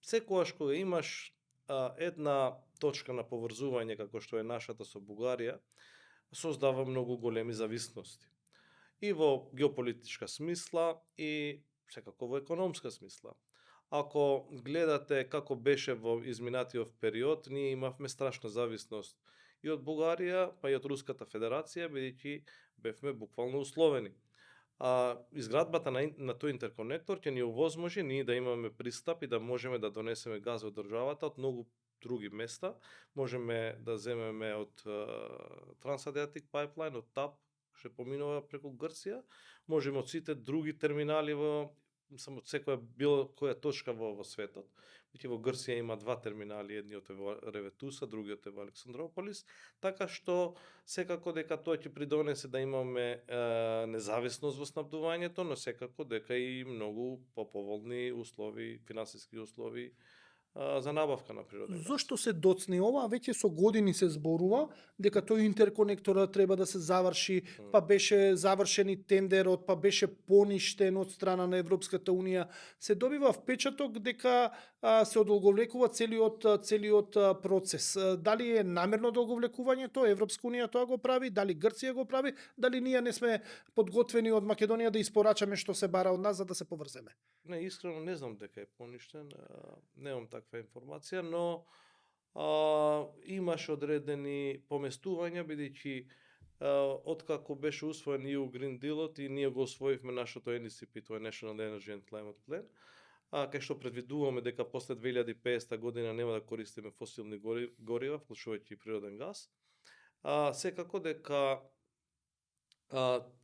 Секогаш кога имаш една точка на поврзување како што е нашата со Бугарија, создава многу големи зависности. И во геополитичка смисла и секако во економска смисла. Ако гледате како беше во изминатиот период, ние имавме страшна зависност и од Бугарија, па и од Руската Федерација, бидејќи бевме буквално условени. Изградбата на тој интерконектор ќе ни овозможи ние да имаме пристап и да можеме да донесеме газ од државата од многу други места. Можеме да земеме од Trans-Adriatic Pipeline, од ТАП, што поминува преку Грција. Можеме од сите други терминали во само од секоја било која точка во светот. Бидејќи во Грција има два терминали, едниот е во Реветуса, другиот е во Александрополис, така што секако дека тоа ќе придонесе да имаме независност во снабдувањето, но секако дека и многу поповолни услови, финансиски услови за набавка на природен газ. Зошто се доцни ова? Веќе со години се зборува дека тој интерконекторот треба да се заврши, па беше завршен и тендерот, па беше поништен од страна на Европската унија. Се добива впечаток дека се одолговлекува целиот процес. Дали е намерно одолговлекувањето, Европска унија тоа го прави, дали Грција го прави, дали ние не сме подготвени од Македонија да испорачаме што се бара од нас за да се поврземе? Не, искрено не знам дека е поништен, немам таква информација, но имаше одредени поместувања, бидејќи откако беше усвоен EU Green Deal-от и ние го освоивме нашето NECP, тоа е National Energy and Climate Plan, кај што предвидуваме дека после 2050 година нема да користиме фосилни горива, вклучувајќи и природен газ. Секако дека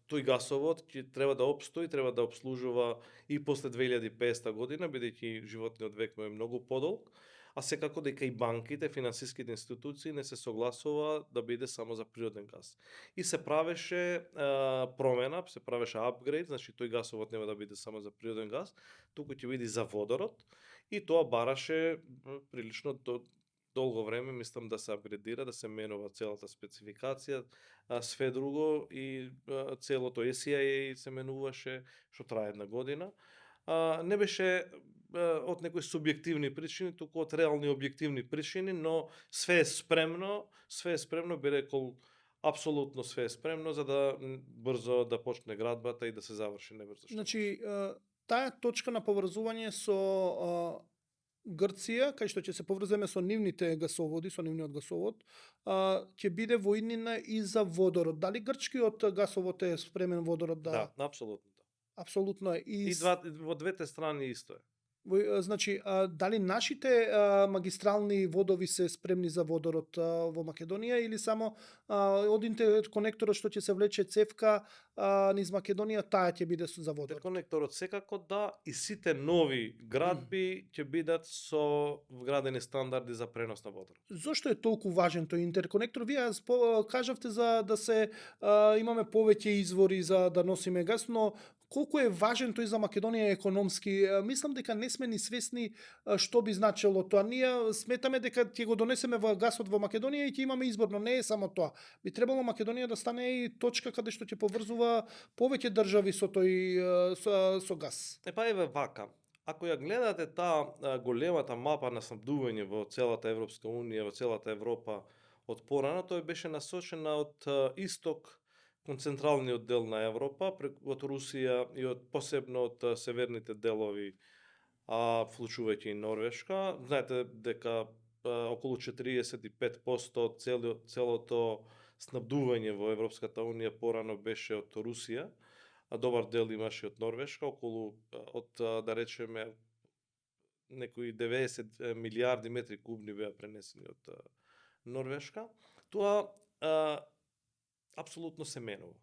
тој гасовод ќе треба да обстои, треба да обслужува и после 2050 година, бидејќи животниот век му е многу подолг, а секако дека и банките, финансиските институции не се согласува да биде само за природен газ. И се правеше промена, се правеше апгрейд, значи тој гасовод нема да биде само за природен газ, туку ќе биде за водород, и тоа бараше прилично долго време, мислам да се апгрейдира, да се менува целата спецификација, све друго и целото SIA се менуваше, што трае една година. Не беше од некои субјективни причини, туку од реални објективни причини, но све е спремно, би рекол, апсолутно све е спремно за да брзо да почне градбата и да се заврши небрзо. Значи, таа точка на поврзување со Грција, кај што ќе се поврземе со нивните гасоводи, со нивниот гасовод, ќе биде во иднина и за водород. Дали грчкиот гасовод е спремен водород Да, апсолутно. Апсолутно е. И во двете страни исто е. Значи, дали нашите магистрални водови се спремни за водород во Македонија или само од интерконекторот што ќе се влече цевка низ Македонија, таа ќе биде за водород? Интерконекторот секако да, и сите нови градби ќе бидат со вградени стандарди за пренос на водород. Зошто е толку важен тој интерконектор? Вие кажавте за да се имаме повеќе извори за да носиме газ, но колку е важен тој за Македонија економски? Мислам дека не сме ни свесни што би значело тоа. Ние сметаме дека ќе го донесеме гасот во Македонија и ќе имаме избор, но не е само тоа. Би требало Македонија да стане и точка каде што ќе поврзува повеќе држави со тој со газ. Па еве вака. Ако ја гледате таа големата мапа на снабдување во целата Европска унија, во целата Европа од порано, тој беше насочена од исток кон централниот дел на Европа, од Русија и посебно од северните делови, вклучувајќи и Норвешка. Знаете дека околу 45% од целото снабдување во Европската унија порано беше од Русија, а добар дел имаше од Норвешка, околу да речеме некои 90 милиарди метри кубни беа пренесени од Норвешка. Тоа апсолутно се менува.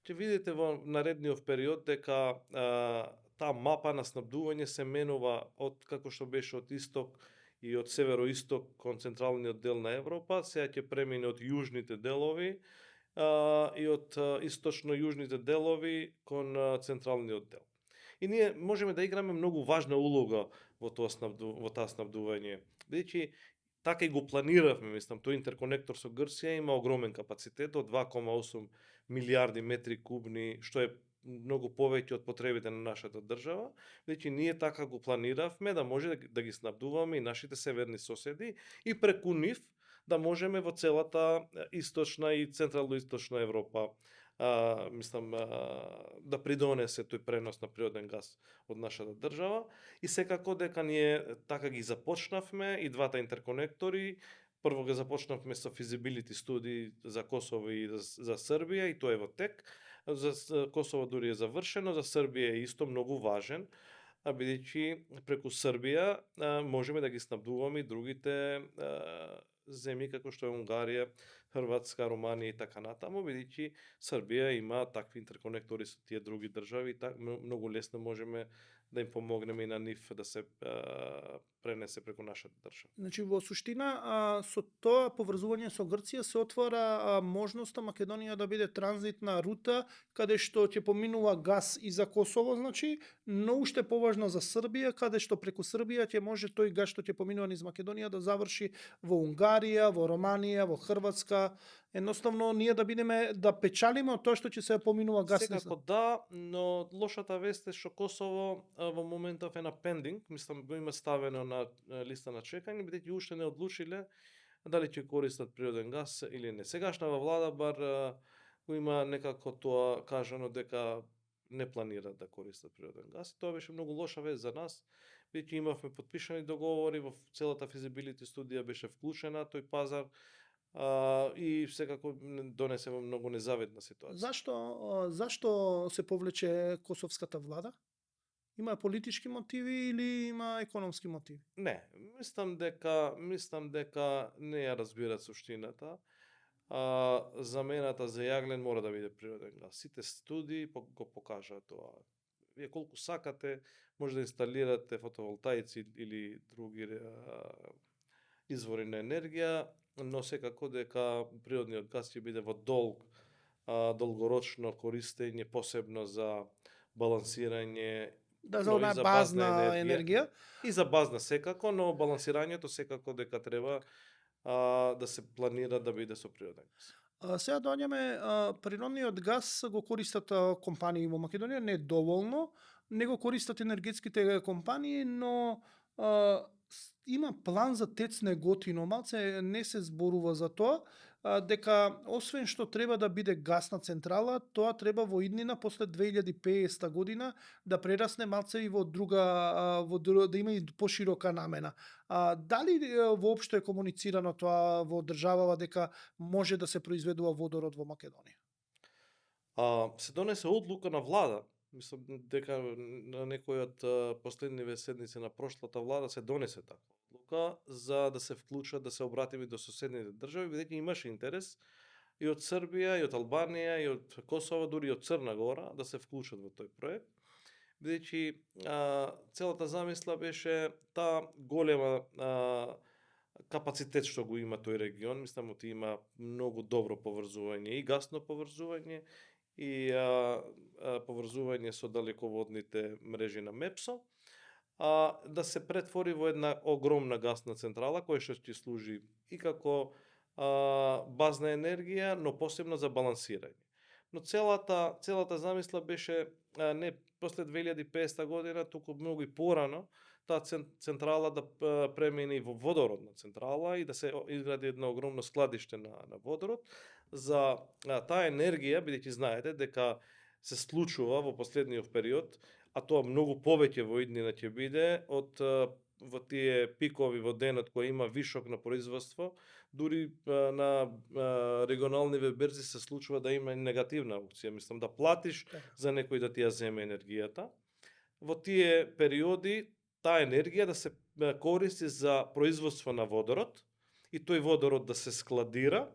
Ќе видите во наредниот период дека таа мапа на снабдување се менува од како што беше од исток и од североисток кон централниот дел на Европа, сега ќе премине од јужните делови и од источно-јужните делови кон централниот дел. И ние можеме да играме многу важна улога во таа снабдување, бидејќи така и го планиравме, мислам, тој интерконектор со Грција има огромен капацитет од 2,8 милиарди метри кубни, што е многу повеќе од потребите на нашата држава, бидејќи ние така го планиравме да може да ги снабдуваме и нашите северни соседи и преку нив да можеме во целата источна и централно-источна Европа да придонесе тој пренос на природен газ од нашата држава, и секако дека ние така ги започнавме и двата интерконектори. Прво го започнавме со feasibility студии за Косово и за Србија, и тоа е во тек. За Косово дури е завршено, за Србија е исто многу важен, бидејќи преку Србија можеме да ги снабдуваме и другите земји како што е Унгарија, Хрватска, Романија и така натаму, бидејќи Србија има такви интерконектори со тие други држави и многу лесно можеме да им помогнеме и на нив да се пренесе преку нашата држава. Значи, во суштина, со тоа поврзување со Грција се отвара можноста Македонија да биде транзитна рута, каде што ќе поминува газ и за Косово, значи, но уште поважно за Србија, каде што преку Србија ќе може тој газ што ќе поминува низ Македонија да заврши во Унгарија, во Романија, во Хрватска. Едноставно, ние да бидеме, да печалиме од тоа што ќе се поминува газ низ. Секако да, но лошата вест е што Косово во моментов е на пендинг, мислам го има ставено на листа на чекање, бидејќи уште не одлучиле дали ќе користат природен газ или не. Сегашнава влада бар го има некако тоа кажано дека не планираат да користат природен газ. Тоа беше многу лоша вест за нас, бидејќи имавме подпишани договори, во целата физибилити студија беше вклучена тој пазар, и секако донесе во многу незавидна ситуација. Зашто се повлече косовската влада? Има политички мотиви или има економски мотиви? Не, мислам дека не ја разбират суштината. Замената за јаглен мора да биде природен газ. Сите студии го покажаат тоа. Вие колку сакате може да инсталирате фотоволтаици или други извори на енергија, но секако дека природниот газ ќе биде во долгорочно користење, посебно за балансирање. Да, за Но и онаа за базна базна енергија. И за базна секако, но балансирањето секако дека треба да се планира да биде со природен газ. Сега доаѓаме, природниот газ го користат компании во Македонија, не доволно, не го користат енергетските компании, но има план за ТЕЦ Неготино, малце не се зборува за тоа, дека освен што треба да биде гасна централа, тоа треба во иднина после 2050 година да прерасне малце и во да има и поширока намена. Дали воопшто е комуницирано тоа во државава дека може да се произведува водород во Македонија? Се донесе одлука на влада, мислам дека на некој од последниве седници на прошлата влада се донесе таква одлука за да се вклучат, да се обратиме до соседните држави, бидејќи имаше интерес и од Србија, и од Албанија, и од Косово, дури и од Црна Гора да се вклучат во тој проект. Бидејќи целата замисла беше таа голема капацитет што го има тој регион, мислам оти има многу добро поврзување и гасно поврзување и поврзување со далеководните мрежи на МЕПСО, да се претвори во една огромна гасна централа која што ќе служи и како базна енергија, но посебно за балансирање. Но целата замисла беше не после 2050 година, туку многу и порано, таа централа да премени во водородна централа и да се изгради едно огромно складиште на водород за таа енергија, бидејќи знаете дека се случува во последниот период, а тоа многу повеќе во иднина ќе биде од во тие пикови во денот кој има вишок на производство, дури на регионални берзи се случува да има негативна аукција, мислам да платиш за некој да ти ја земе енергијата. Во тие периоди таа енергија да се користи за производство на водород и тој водород да се складира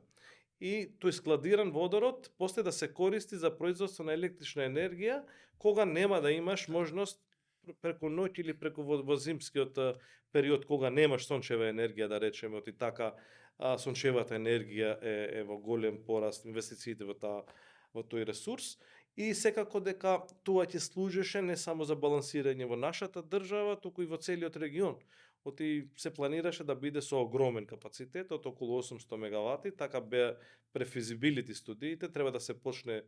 и тој складиран водород после да се користи за производство на електрична енергија кога нема да имаш можност преку ноќ или преку во зимскиот период кога немаш сончева енергија, да речеме, оти така сончевата енергија е во голем пораст, инвестициите во тој ресурс и секако дека тоа ќе служеше не само за балансирање во нашата држава, туку и во целиот регион. Оти се планираше да биде со огромен капацитет од околу 800 мегавати, така беа префизибилити студиите, треба да се почне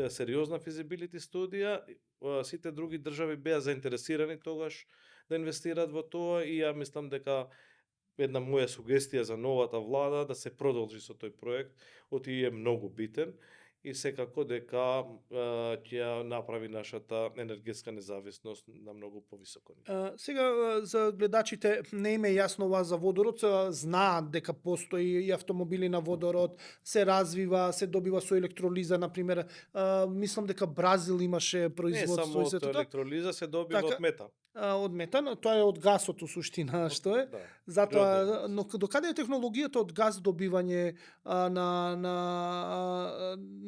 сериозна физибилити студија, сите други држави беа заинтересирани тогаш да инвестираат во тоа и ја мислам дека една моја сугестија за новата влада да се продолжи со тој проект, оти е многу битен и секако дека ќе ја направи нашата енергетска независност на многу повисоко ниво. Сега за гледачите не им е јасно ова за водород, знаат дека постои и автомобили на водород, се развива, се добива со електролиза на пример. Мислам дека Бразил имаше Не производство само и од се тоа. електролиза се добива Така. од метан. Од метан, тоа е од гасот у суштина, што е. Да. Затоа, природен газ. но докаде е технологијата од газ добивање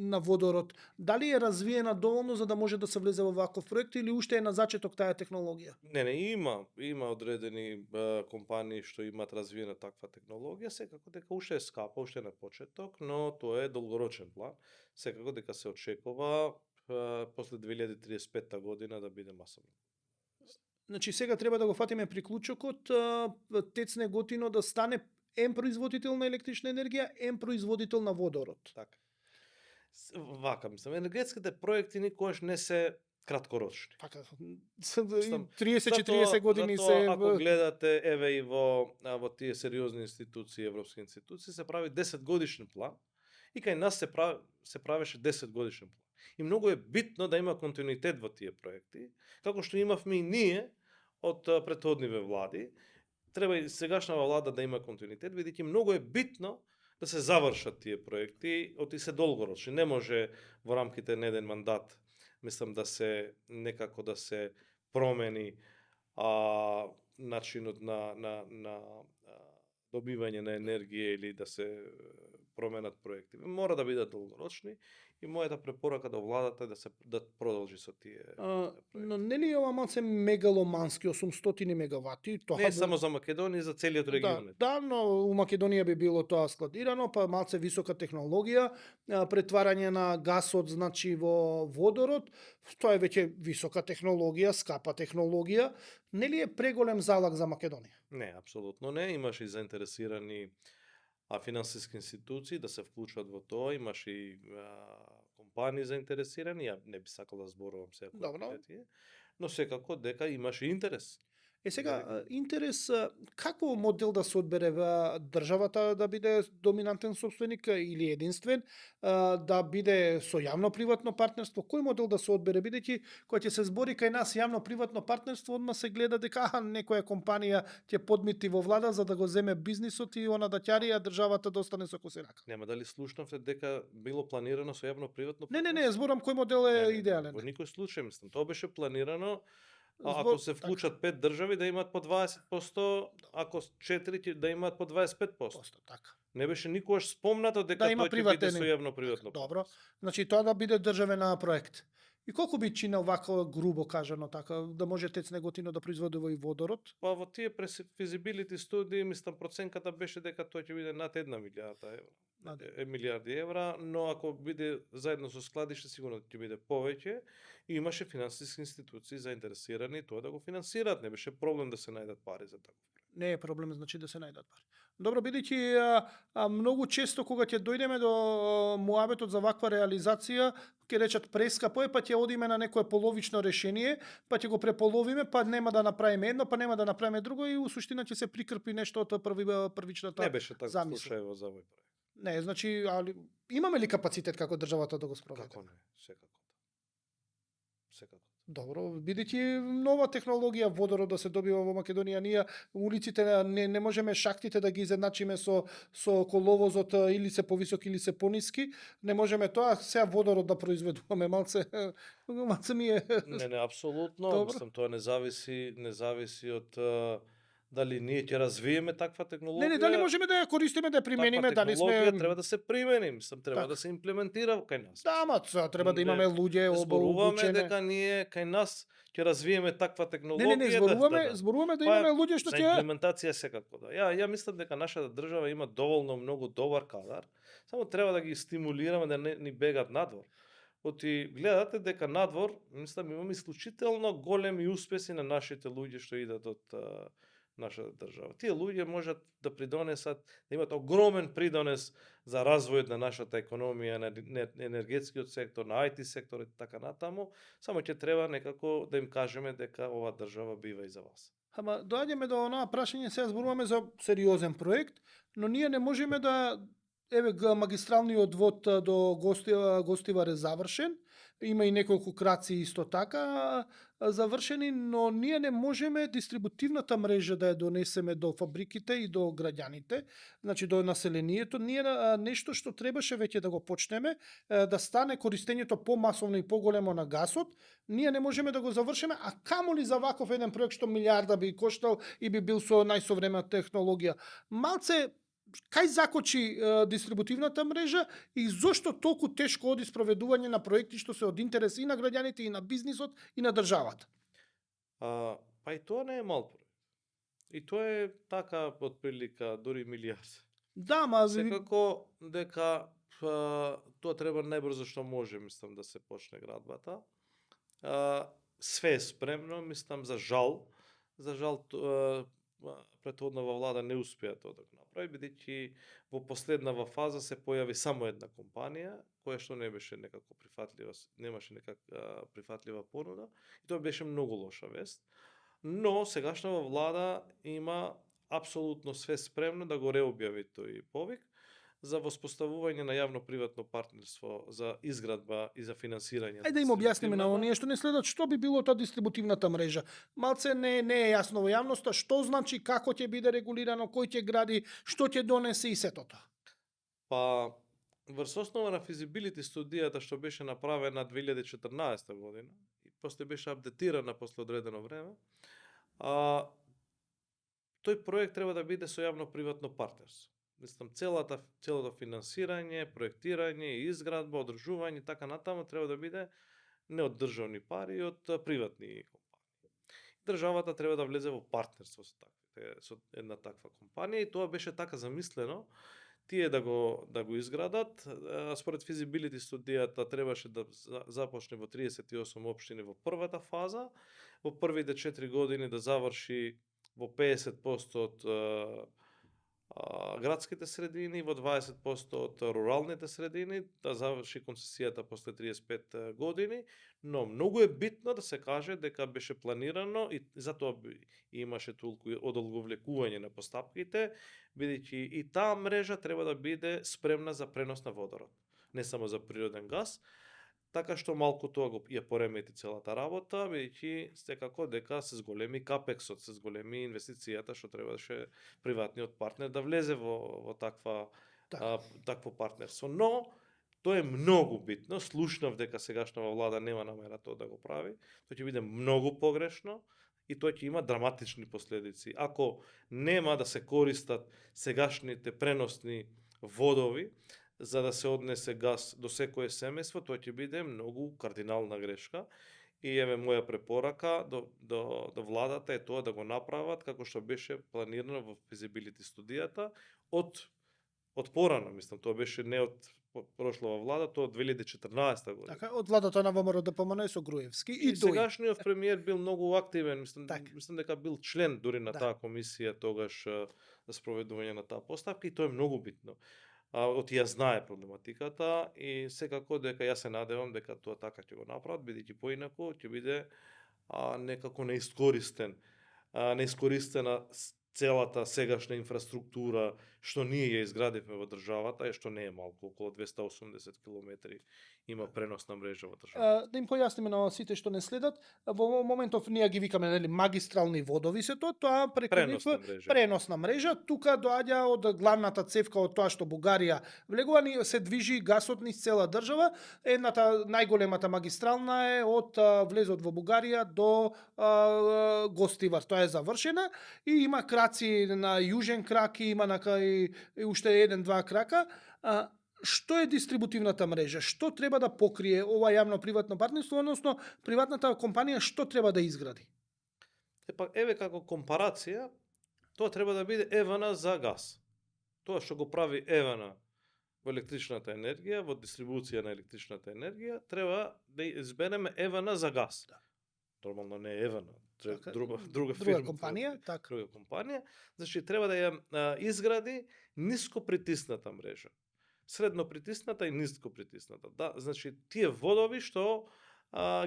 на водород? Дали е развиена доволно за да може да се влезе во ваков проект или уште е на зачеток таа технологија? Не, има одредени компании што имаат развиена таква технологија, секако дека уште е скапа, уште е на почеток, но тоа е долгорочен план. Секако дека се очекува после 2035 година да биде масовно. Значи сега треба да го фатиме приклучокот, ТЕЦ Неготино да стане ем производител на електрична енергија, ем производител на водород. Така. Вака, мислам, енергетските проекти никогаш не се краткорочни. Така, Мислам, 30-40 години се... Ако гледате, еве и во тие сериозни институции, европски институции, се прави 10 годишен план и кај нас се правеше 10 годишен план. И многу е битно да има континуитет во тие проекти, како што имавме и ние од претходниве влади. Треба и сегашнава влада да има континуитет, бидејќи многу е битно да се завршат тие проекти, оти се долгорочни. Не може во рамките на еден мандат, мислам да се некако да се промени начинот на добивање на енергија или да се променат проекти. Мора да бидат долгорочни и мојата препорака до владата е да продолжи со тие проекти. Но нели ова малце мегаломански 800 мегавати? Тоа Не само за Македонија, за целиот регион. Да, но у Македонија би било тоа складирано, па малце висока технологија, претварање на гасот значи во водород, тоа е веќе висока технологија, скапа технологија. Нели е преголем залог за Македонија? Не, апсолутно не. Имаше и заинтересирани финансиски институции да се вклучат во тоа, имаше и компании заинтересирани, ја не би сакал да зборувам сега Добро. но секако дека имаше интерес. Сега, интерес, како модел да се одбере државата да биде доминантен собственик или единствен, да биде со јавно-приватно партнерство, кој модел да се одбере, бидејќи кога ќе се збори кај нас јавно-приватно партнерство, одма се гледа дека некоја компанија ќе подмити во влада за да го земе бизнисот и она да ќари, а државата да остане со косирака. Нема дали слушнавте дека било планирано со јавно-приватно Не, зборам кој модел е Во идеален. никој случај, мислам, тоа беше планирано. Збор- Ако се вклучат 5 држави да имаат по 20%, ако 4 ќе да имаат по 25%. Така. Не беше никогаш спомнато дека Да има тој ќе биде приватен- со јавно-приватно. Добро. Значи тоа да биде државен проект. И колку би чинел вако грубо кажано така, да може ТЕЦ Неготино да производува и водород? Па во тие feasibility студии, мислам, проценката беше дека тој ќе биде над 1 милијарда евра. Над Милијарди евра, но ако биде заедно со складиште, сигурно ќе биде повеќе. И имаше финансиски институции заинтересирани тоа да го финансираат. Не беше проблем да се најдат пари за така. Не е проблем, значи да се најдат пари. Добро, бидејќи многу често кога ќе дојдеме до муабетот за ваква реализација, ќе речат прескапо е, па ќе одиме на некое половично решение, па ќе го преполовиме, па нема да направиме едно, па нема да направиме друго и у суштина ќе се прикрпи нешто од првичната. Не беше така замисла. случај во за овој проект. Не, значи, имаме ли капацитет како државата да го спроведе? Како не, секако. Секако. Добро, бидејќи нова технологија водород да се добива во Македонија, ние улиците не можеме шахтите да ги изедначиме со коловозот или се повисоки или се пониски, не можеме тоа, сега водород да произведуваме малце ми е. Не, апсолутно, Добро. мислам тоа не зависи од дали ние ќе развиеме таква технологија. Не, дали можеме да ја користиме, да ја примениме, дали технологија сме... треба да се примени, мислам, треба Така. да се имплементира кај нас. Да, ама треба да имаме луѓе Зборуваме обучени. дека ние кај нас ќе развиеме таква технологија. Не, зборуваме да имаме луѓе што за ќе... имплементација секако да. Ја мислам дека нашата држава има доволно многу добар кадар, само треба да ги стимулираме да не ни бегат надвор. Оти гледате дека надвор, мислам, имаме исклучително големи успеси на нашите луѓе што идат од нашата држава. Тие луѓе можат да придонесат, да имат огромен придонес за развојот на нашата економија, на енергетскиот сектор, на IT сектор и така натаму, само ќе треба некако да им кажеме дека ова држава бива и за вас. Ама доаѓаме до онаа прашање, сега зборуваме за сериозен проект, но ние не можеме да Еве магистралниот вод до Гостивар е завршен. Има и неколку краци исто така завршени, но ние не можеме дистрибутивната мрежа да ја донесеме до фабриките и до граѓаните, значи до населението. Ние нешто што требаше веќе да го почнеме, да стане користењето помасовно и поголемо на гасот, ние не можеме да го завршиме, а камоли за ваков еден проект што милиарда би коштал и би бил со најсовремена технологија. Малце кај закочи дистрибутивната мрежа и зошто толку тешко оди спроведување на проекти што се од интерес и на граѓаните, и на бизнисот, и на државата? Па и тоа не е мал проект. И тоа е така отприлика дури милиарди. Да, ма Секако дека тоа треба најбрзо што може, мислам, да се почне градбата. Све е спремно, мислам, за жал претходнава влада не успеа тоа да го направи, бидејќи во последнава фаза се појави само една компанија, која што не беше некако прифатлива, немаше прифатлива понуда, и тоа беше многу лоша вест. Но сегашнава влада има апсолутно све спремно да го реобјави тој повик за воспоставување на јавно-приватно партнерство за изградба и за финансирање. Ајде да им објасниме на оние што не следат што би било тоа дистрибутивната мрежа. Малце не е јасно во јавноста што значи, како ќе биде регулирано, кој ќе гради, што ќе донесе и сето тоа. Па врз основа на физибилити студијата што беше направена 2014 година и после беше апдетирана после одредено време, тој проект треба да биде со јавно-приватно партнерство. Мислам, целото финансирање, проектирање, изградба, одржување, така натаму треба да биде не од државни пари, од приватни компании. Државата треба да влезе во партнерство со една таква компанија и тоа беше така замислено, тие да го изградат. Според физибилити студијата требаше да започне во 38 општини во првата фаза, во првите 4 години да заврши во 50% од градските средини, во 20% од руралните средини, да заврши концесијата после 35 години, но многу е битно да се каже дека беше планирано и затоа имаше толку одолговлекување на постапките, бидејќи и таа мрежа треба да биде спремна за пренос на водород, не само за природен газ, така што малку тоа ја поремети целата работа, бидејќи секако дека се зголеми капексот, се зголеми инвестицијата што требаше приватниот партнер да влезе во такво партнерство. Но тоа е многу битно. Слушнав дека сегашнава влада нема намера тоа да го прави. Тоа ќе биде многу погрешно и тоа ќе има драматични последици. Ако нема да се користат сегашните преносни водови за да се однесе газ до секое семејство, тоа ќе биде многу кардинална грешка. И еве моја препорака до владата е тоа да го направат како што беше планирано во физибилити студијата од порано, мислам, тоа беше не од прошлава влада, тоа од 2014 година. Така, од владата на ВМРО ДПМН со Груевски и сегашниот премиер бил многу активен, мислам дека бил член дури на таа комисија тогаш за спроведување на таа поставка и тоа е многу битно. Ја знае проблематиката и секако дека јас се надевам дека тоа така ќе го направат, бидејќи поинаку ќе биде некако неискористена целата сегашна инфраструктура што ние ја изградивме во државата и што не е малку, околу 280 километри има преносна мрежа во државата. Да им појасниме на сите што не следат, во моментов ние ги викаме нели магистрални водови се тоа преносна мрежа, тука доаѓа од главната цевка од тоа што Бугарија влегува, се движи гасот низ цела држава. Едната најголемата магистрална е од влезот во Бугарија до Гостивар, тоа е завршена и има краци на јужен крак и има и уште 1-2 крака. Што е дистрибутивната мрежа? Што треба да покрие ова јавно-приватно партнерство, односно приватната компанија што треба да изгради? Еве како компарација, тоа треба да биде ЕВН за газ. Тоа што го прави ЕВН во електричната енергија, во дистрибуција на електричната енергија, треба да избереме ЕВН за газ. Нормално не е ЕВН, друга фирма, друга компанија, значи треба да ја изгради ниско притисната мрежа. Средно притисната и ниско притисната. Да, значи тие водови што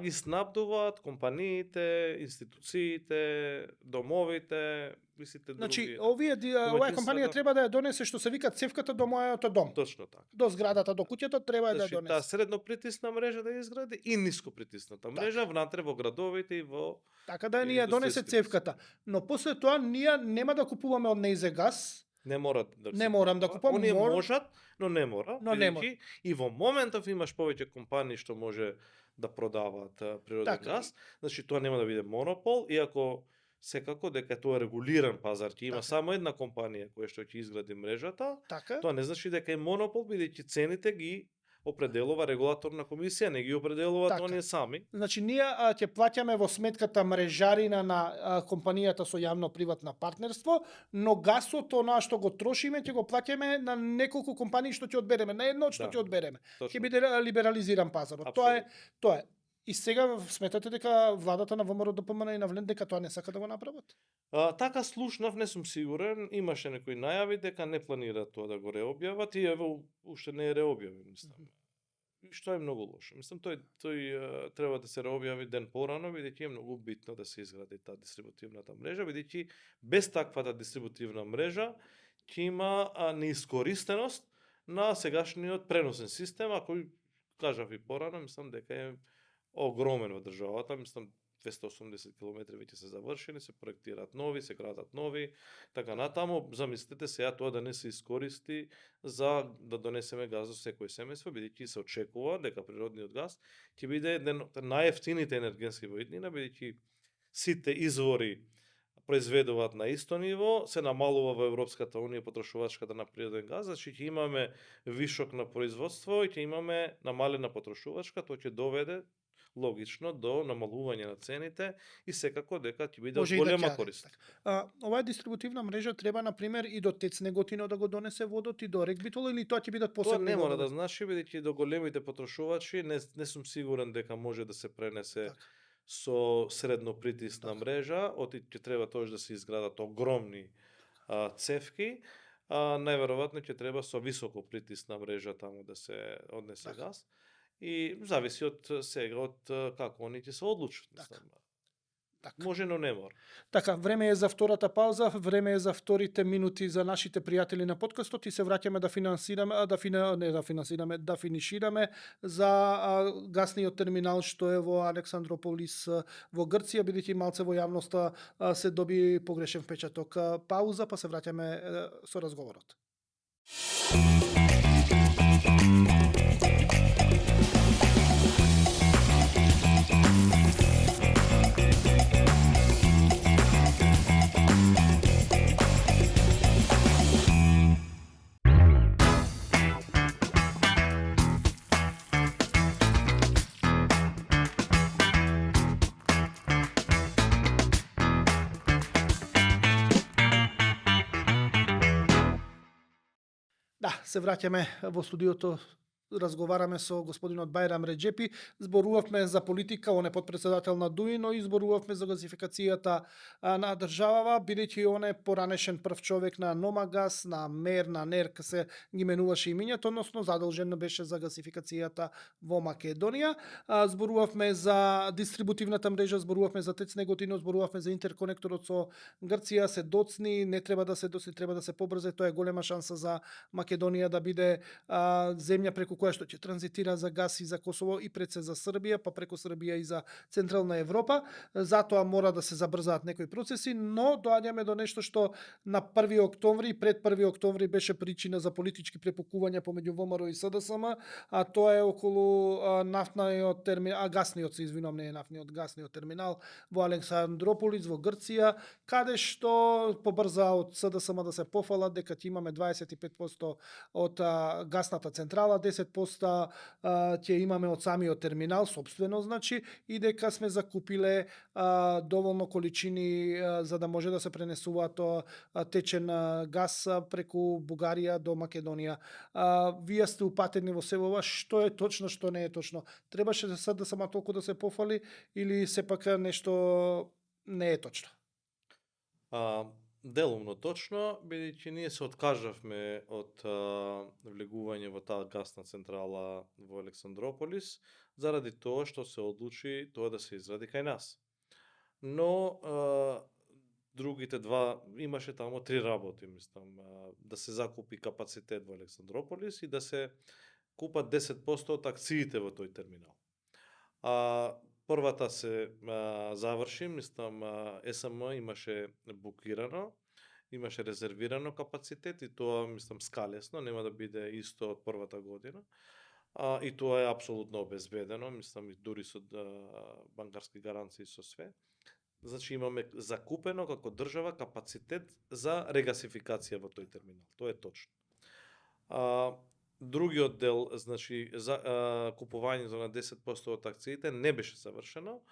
ги снабдуваат компаниите, институциите, домовите, сите Значи, други оваа компанија домаќинствата. треба да ја донесе што се вика цевката до мојот дом. Точно така. До зградата, до куќата треба да ја Значи, таа донесе. среднопритисна мрежа да ја изгради и нископритисната мрежа внатре во градовите и во Така да ни ја донесе индустријските цевката. Но после тоа ние нема да купуваме од нејзе газ. Не мора да Не морам да купам, Оние можат, но не мора. Но не бидејќи и во моментов имаш повеќе компании што може да продаваат природен Така. газ. Значи тоа нема да биде монопол, иако секако дека тоа е регулиран пазар, ќе има Така. само една компанија која што ќе изгради мрежата. Така. Тоа не значи дека е монопол, бидејќи цените ги определува регулаторна комисија, не ги определуваат Така. оние сами. Значи ние ќе плаќаме во сметката мрежарина на компанијата со јавно-приватно партнерство, но гасот онаа што го трошиме ќе го плаќаме на неколку компании што ќе одбереме, на едно од што Да. ќе одбереме. Точно. Ќе биде либерализиран пазарот. Тоа е. И сега сметате дека владата на ВМРО ДПМН и на Влен дека тоа не сака да го направат? Така слушнав, не сум сигурен, имаше некои најави дека не планираат тоа да го реобјават и ево уште не е реобјавен, мислам. И што е многу лошо. Мислам тој треба да се реобјави ден порано, бидејќи е многу битно да се изгради таа дистрибутивната мрежа, бидејќи без таквата дистрибутивна мрежа ќе има неискористеност на сегашниот преносен систем, а кој кажав и порано, мислам дека е огромен во државата, мислам 280 км веќе се завршени, се проектираат нови, се градат нови, така натаму. Замислете сега тоа да не се искористи за да донесеме газ до секој семејство, бидејќи се очекува дека природниот газ ќе биде еден од најевтините енергенски во иднина, бидејќи сите извори произведуваат на исто ниво, се намалува во Европската унија потрошувачката на природен газ, значи ќе имаме вишок на производство и ќе имаме намалена потрошувачка, тоа ќе доведе логично до намалување на цените и секако дека ќе биде од Може и да голема ќе, корист. Оваа дистрибутивна мрежа треба на пример и до ТЕЦ Неготино да го донесе водот и до Рек Битола или тоа ќе бидат Тоа посебни не мора да водови? значи, бидејќи до големите потрошувачи не сум сигурен дека може да се пренесе Така. со среднопритисна Така. мрежа, оти ќе треба тоа да се изградат огромни цевки, најверојатно ќе треба со високопритисна мрежа таму да се однесе Така. газ. И зависи од сега од како они ќе се одлучат, Така. мислам. Така. Може, но не мора. Така, време е за втората пауза, време е за вторите минути за нашите пријатели на подкастот и се враќаме да финансираме, да финишираме за гасниот терминал што е во Александрополис во Грција, бидејќи малце во јавноста се доби погрешен впечаток. Пауза, па се враќаме со разговорот. Да, се враќаме во студиото, разговараме со господинот Бајрам Реџепи, зборувавме за политика, он е подпредседател на ДУИ, но и зборувавме за газификацијата на државава, бидејќи он е поранешен прв човек на Номагаз, на МЕР, на НЕРК се ги менуваше имињето, односно задолжен беше за газификацијата во Македонија. Зборувавме за дистрибутивната мрежа, зборувавме за ТЕЦ Неготино, зборувавме за интерконекторот со Грција, се доцни, не треба да се доцни, треба да се побрзе, тоа е голема шанса за Македонија да биде земја преку која што ќе транзитира за газ и за Косово и пред се за Србија, па преку Србија и за Централна Европа. Затоа мора да се забрзаат некои процеси, но доаѓаме до нешто што на 1 октомври и пред 1 октомври беше причина за политички препукувања помеѓу ВМРО и СДСМ, а тоа е околу нафтниот терминал, гасниот се извинувам, не е нафтниот, гасниот терминал во Александрополис во Грција, каде што побрза од СДСМ да се пофалат дека ќе имаме 25% од гасната централа, 10% ќе имаме од самиот терминал собствено, значи, и дека сме закупиле доволно количини за да може да се пренесуваат течен газ преку Бугарија до Македонија. Вие сте упатени во себе ова, што е точно, што не е точно? Требаше да само толку да се пофали или сепак нешто не е точно? Делумно точно, бидејќи ние се откажавме од влегување во таа гасна централа во Александрополис, заради тоа што се одлучи тоа да се изради кај нас. Но другите два, имаше тамо три работи, мислам, да се закупи капацитет во Александрополис и да се купат 10% од акциите во тој терминал. Првата се заврши, мислам, СМ имаше букирано, имаше резервирано капацитет и тоа, мислам, скалесно, нема да биде исто од првата година. И тоа е апсолутно обезбедено, мислам, и дури со банкарски гаранции со све. Значи имаме закупено како држава капацитет за регасификација во тој терминал. Тоа е точно. Другиот дел, значи, за купувањето на 10% од акциите не беше завршено,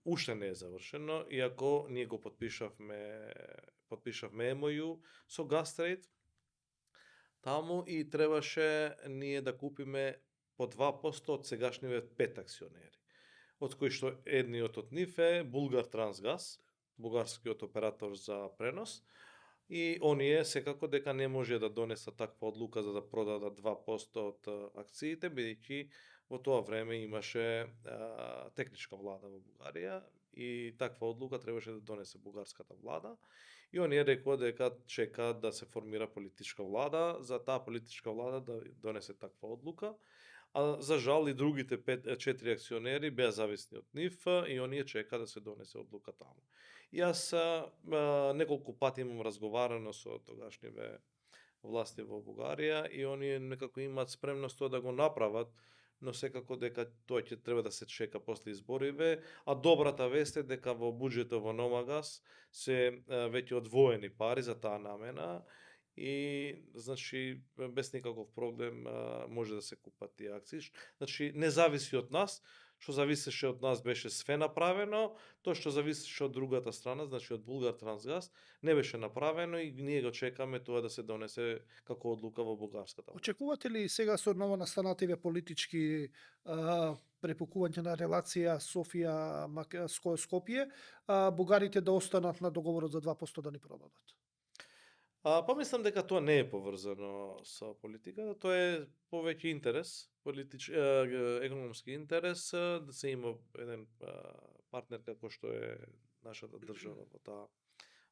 уште не е завршено, иако ние го подпишавме MOU со Gastrade таму и требаше ние да купиме по 2% од сегашниве 5 акционери, од кои што едниот од нив е Булгар Трансгаз, бугарскиот оператор за пренос, и оние секако дека не може да донесат таква одлука за да продадат 2% од акциите, бидејќи во тоа време имаше техничка влада во Бугарија и таква одлука требаше да донесе бугарската влада. И оние рекоа дека чекаат да се формира политичка влада, за таа политичка влада да донесе таква одлука. А за жал и другите 4 акционери беа зависни од нив и оние чека да се донесе одлука таму. И јас неколку пати имам разговарано со тогашниве власти во Бугарија и оние некако имаат спремност тоа да го направат, но секако дека тоа ќе треба да се чека после избориве, а добрата вест е дека во буџетот во Номагас се веќе одвоени пари за таа намена и значи без никаков проблем може да се купат тие акции. Значи не зависи од нас, што зависеше од нас беше све направено, тоа што зависеше од другата страна, значи од Булгар Трансгаз, не беше направено и ние го чекаме тоа да се донесе како одлука во бугарската. Очекувате ли сега со ново настанативе политички препукување на релација Софија Скопје, бугарите да останат на договорот за 2% да ни продадат? Помислам дека тоа не е поврзано со политиката, тоа е повеќе интерес, економски интерес, да се има еден партнер како што е нашата држава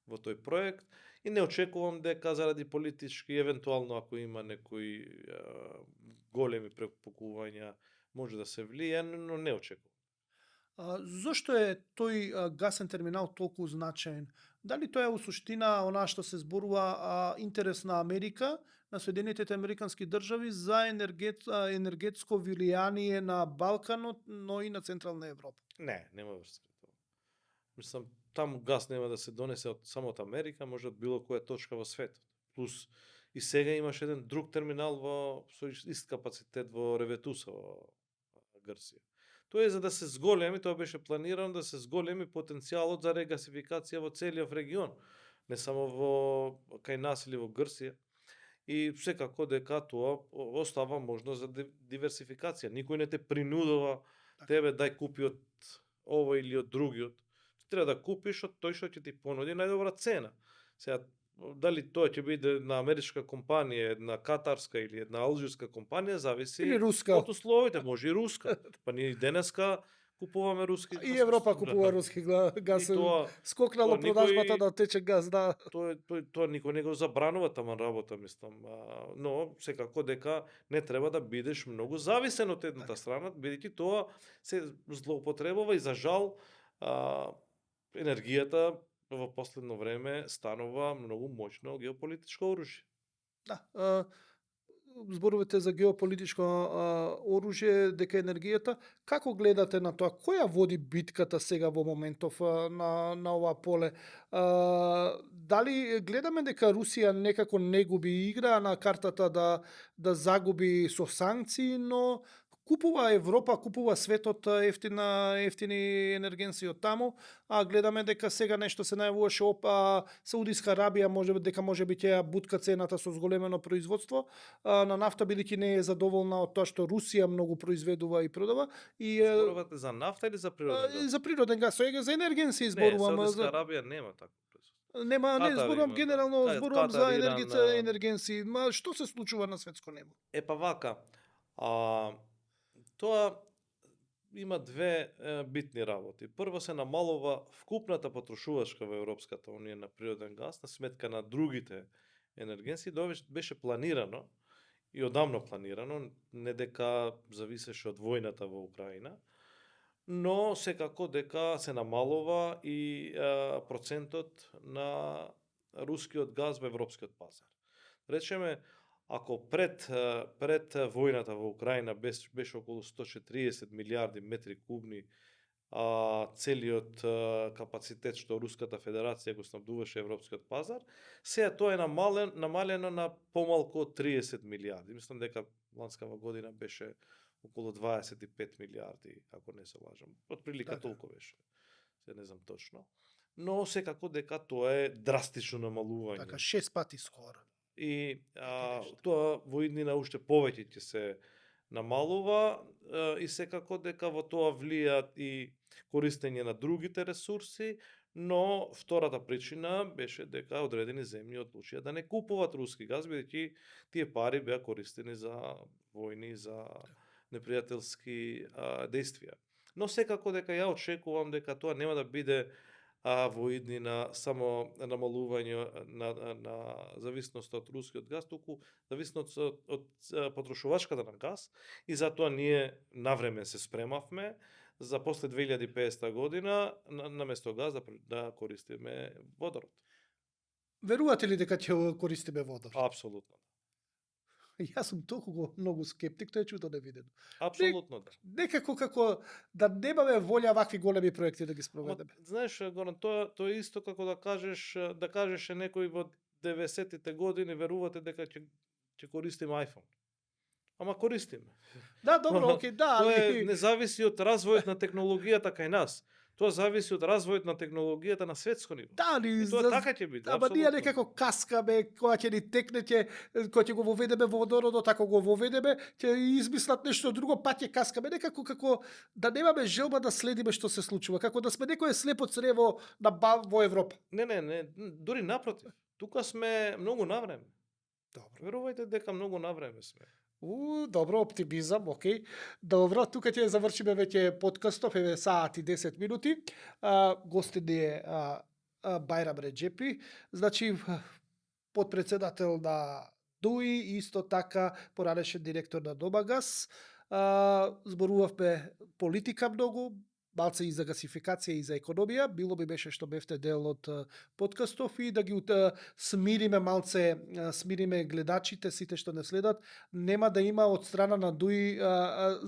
во тој проект и не очекувам дека заради политички, евентуално ако има некои големи препукувања може да се влие, но не очекувам. Зошто е тој гасен терминал толку значаен? Дали тоа е у суштина она што се зборува интерес на Америка, на Соединетите Американски држави за енергетско влијание на Балканот, но и на Централна Европа? Не, нема врска тоа. Мислам, таму гас нема да се донесе од само од Америка, може од било која точка во светот. Плюс и сега имаш еден друг терминал со ист капацитет во Реветуса во Грција. Тоа е за да се зголеми, тоа беше планирано да се зголеми потенцијалот за регасификација во целиот регион, не само кај нас или во Грција. И секако дека тоа остава можност за диверсификација. Никој не те принудува тебе дај купи од овој или од другиот. Треба да купиш од тој што ќе ти понуди најдобра цена. Сега дали тоа ќе биде една америчка компанија, една катарска или една алжирска компанија, зависи Или руска. од условите, може и руска. Па ние денеска купуваме руски газ. И Европа купува руски газ. И тоа скокнало никој- продажбата да тече газ, да. Тоа никој не го забранува таман работа, мислам. Но секако дека не треба да бидеш многу зависен од едната страна, бидејќи тоа се злоупотребува и за жал енергијата во последно време станува многу моќно геополитичко оружје. Да, зборувате за геополитичко оружје, дека енергијата, како гледате на тоа? Која води битката сега во моментов на ова поле? Дали гледаме дека Русија некако не губи игра на картата да загуби со санкции, но купува Европа, купува светот ефтини енергенси од таму, а гледаме дека сега нешто се најавуваше Саудиска Арабија дека можеби ќе бутка цената со зголемено производство на нафта, бидејќи не е задоволна од тоа што Русија многу произведува и продава. И Зборувате за нафта или за природен газ? за природен газ, сега за енергенси Не, изборувам. Саудиска Арабија нема такво производство. Нема, не Катар зборувам има, да. генерално, Кај зборувам Катар, за Иран, енергенци. Ма што се случува на светско небо? Па вака, а, тоа има две битни работи. Прво се намалува вкупната потрошувачка во Европската унија на природен газ на сметка на другите енергенси. Тоа беше планирано и одамно планирано, не дека зависеше од војната во Украина, но секако дека се намалува и процентот на рускиот газ во европскиот пазар. Речеме, ако пред војната во Украина беше околу 140 милиарди метри кубни целиот капацитет што Руската Федерација го снабдуваше европскиот пазар, сега тоа е намалено на помалку од 30 милиарди. Мислам дека ланскава година беше околу 25 милиарди, ако не се лажам. Отприлика толку беше. Се не знам точно. Но секако дека тоа е драстично намалување. Така, 6 пати скоро. И тоа во иднина уште повеќе ќе се намалува и секако дека во тоа влијаат и користење на другите ресурси, но втората причина беше дека одредени земји одлучија да не купуваат руски газ, бидејќи тие пари беа користени за војни, за непријателски действија. Но секако дека ја очекувам дека тоа нема да биде во иднина само намалување на зависност од рускиот газ, туку зависност од потрошувачката на газ, и затоа ние навреме се спремавме за после 2050 година наместо газ да користиме водород. Верувате ли дека ќе користиме водород? Апсолутно. Јас сум толку многу скептик, тоа е чудо невидено. Апсолутно да. Некако како да немаме волја вакви големи проекти да ги спроведеме. Знаеш, Горан, тоа е исто како да кажеш некој во 90-тите години верувате дека ќе користиме iPhone. Ама користиме. Да, добро, окей, да, Тоа али не зависи од развојот на технологијата кај нас. Тоа зависи од развојот на технологијата на светско ниво. да, али И тоа така ќе биде. Ама ние апсолутно. некако каскаме, кога ќе ни текне, кога ќе го воведеме водородот, ако го воведеме, ќе измислат нешто друго, па ќе каскаме. Некако како да немаме желба да следиме што се случува, како да сме некое слепо црево во Европа. Не, дури напротив. Тука сме многу навреме. Добро. Верувајте дека многу навреме сме. Добро, оптимизам, окей. Добро, тука ќе завршиме веќе подкастов, еве саат и 10 минути. Гостин е Бајрам Реџепи, значи подпредседател на ДУИ, исто така поранешен директор на Домагаз. Зборувавме политика многу, малце и за гасификација и за економија. Било би беше што бевте дел од подкастов и да ги смириме малце, смириме гледачите, сите што не следат. Нема да има од страна на ДУИ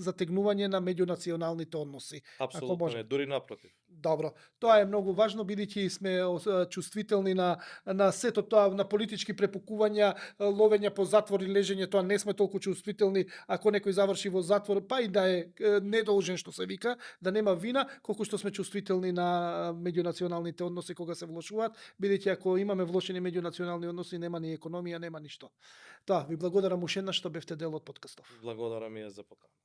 затегнување на меѓунационалните односи. Апсолутно не, дури напротив. Добро, тоа е многу важно, бидејќи сме чувствителни на сето тоа, на политички препукувања, ловење по затвор и лежење, тоа не сме толку чувствителни ако некој заврши во затвор, па и да е недолжен што се вика, да нема вина, колку што сме чувствителни на меѓунационалните односи кога се влошуваат, бидејќи ако имаме влошени меѓунационални односи, нема ни економија, нема ништо. Тоа, ви благодарам уште еднаш што бевте дел од подкастов. Благодарам и за поканата.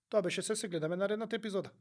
Тоа беше се гледаме наредната епизода.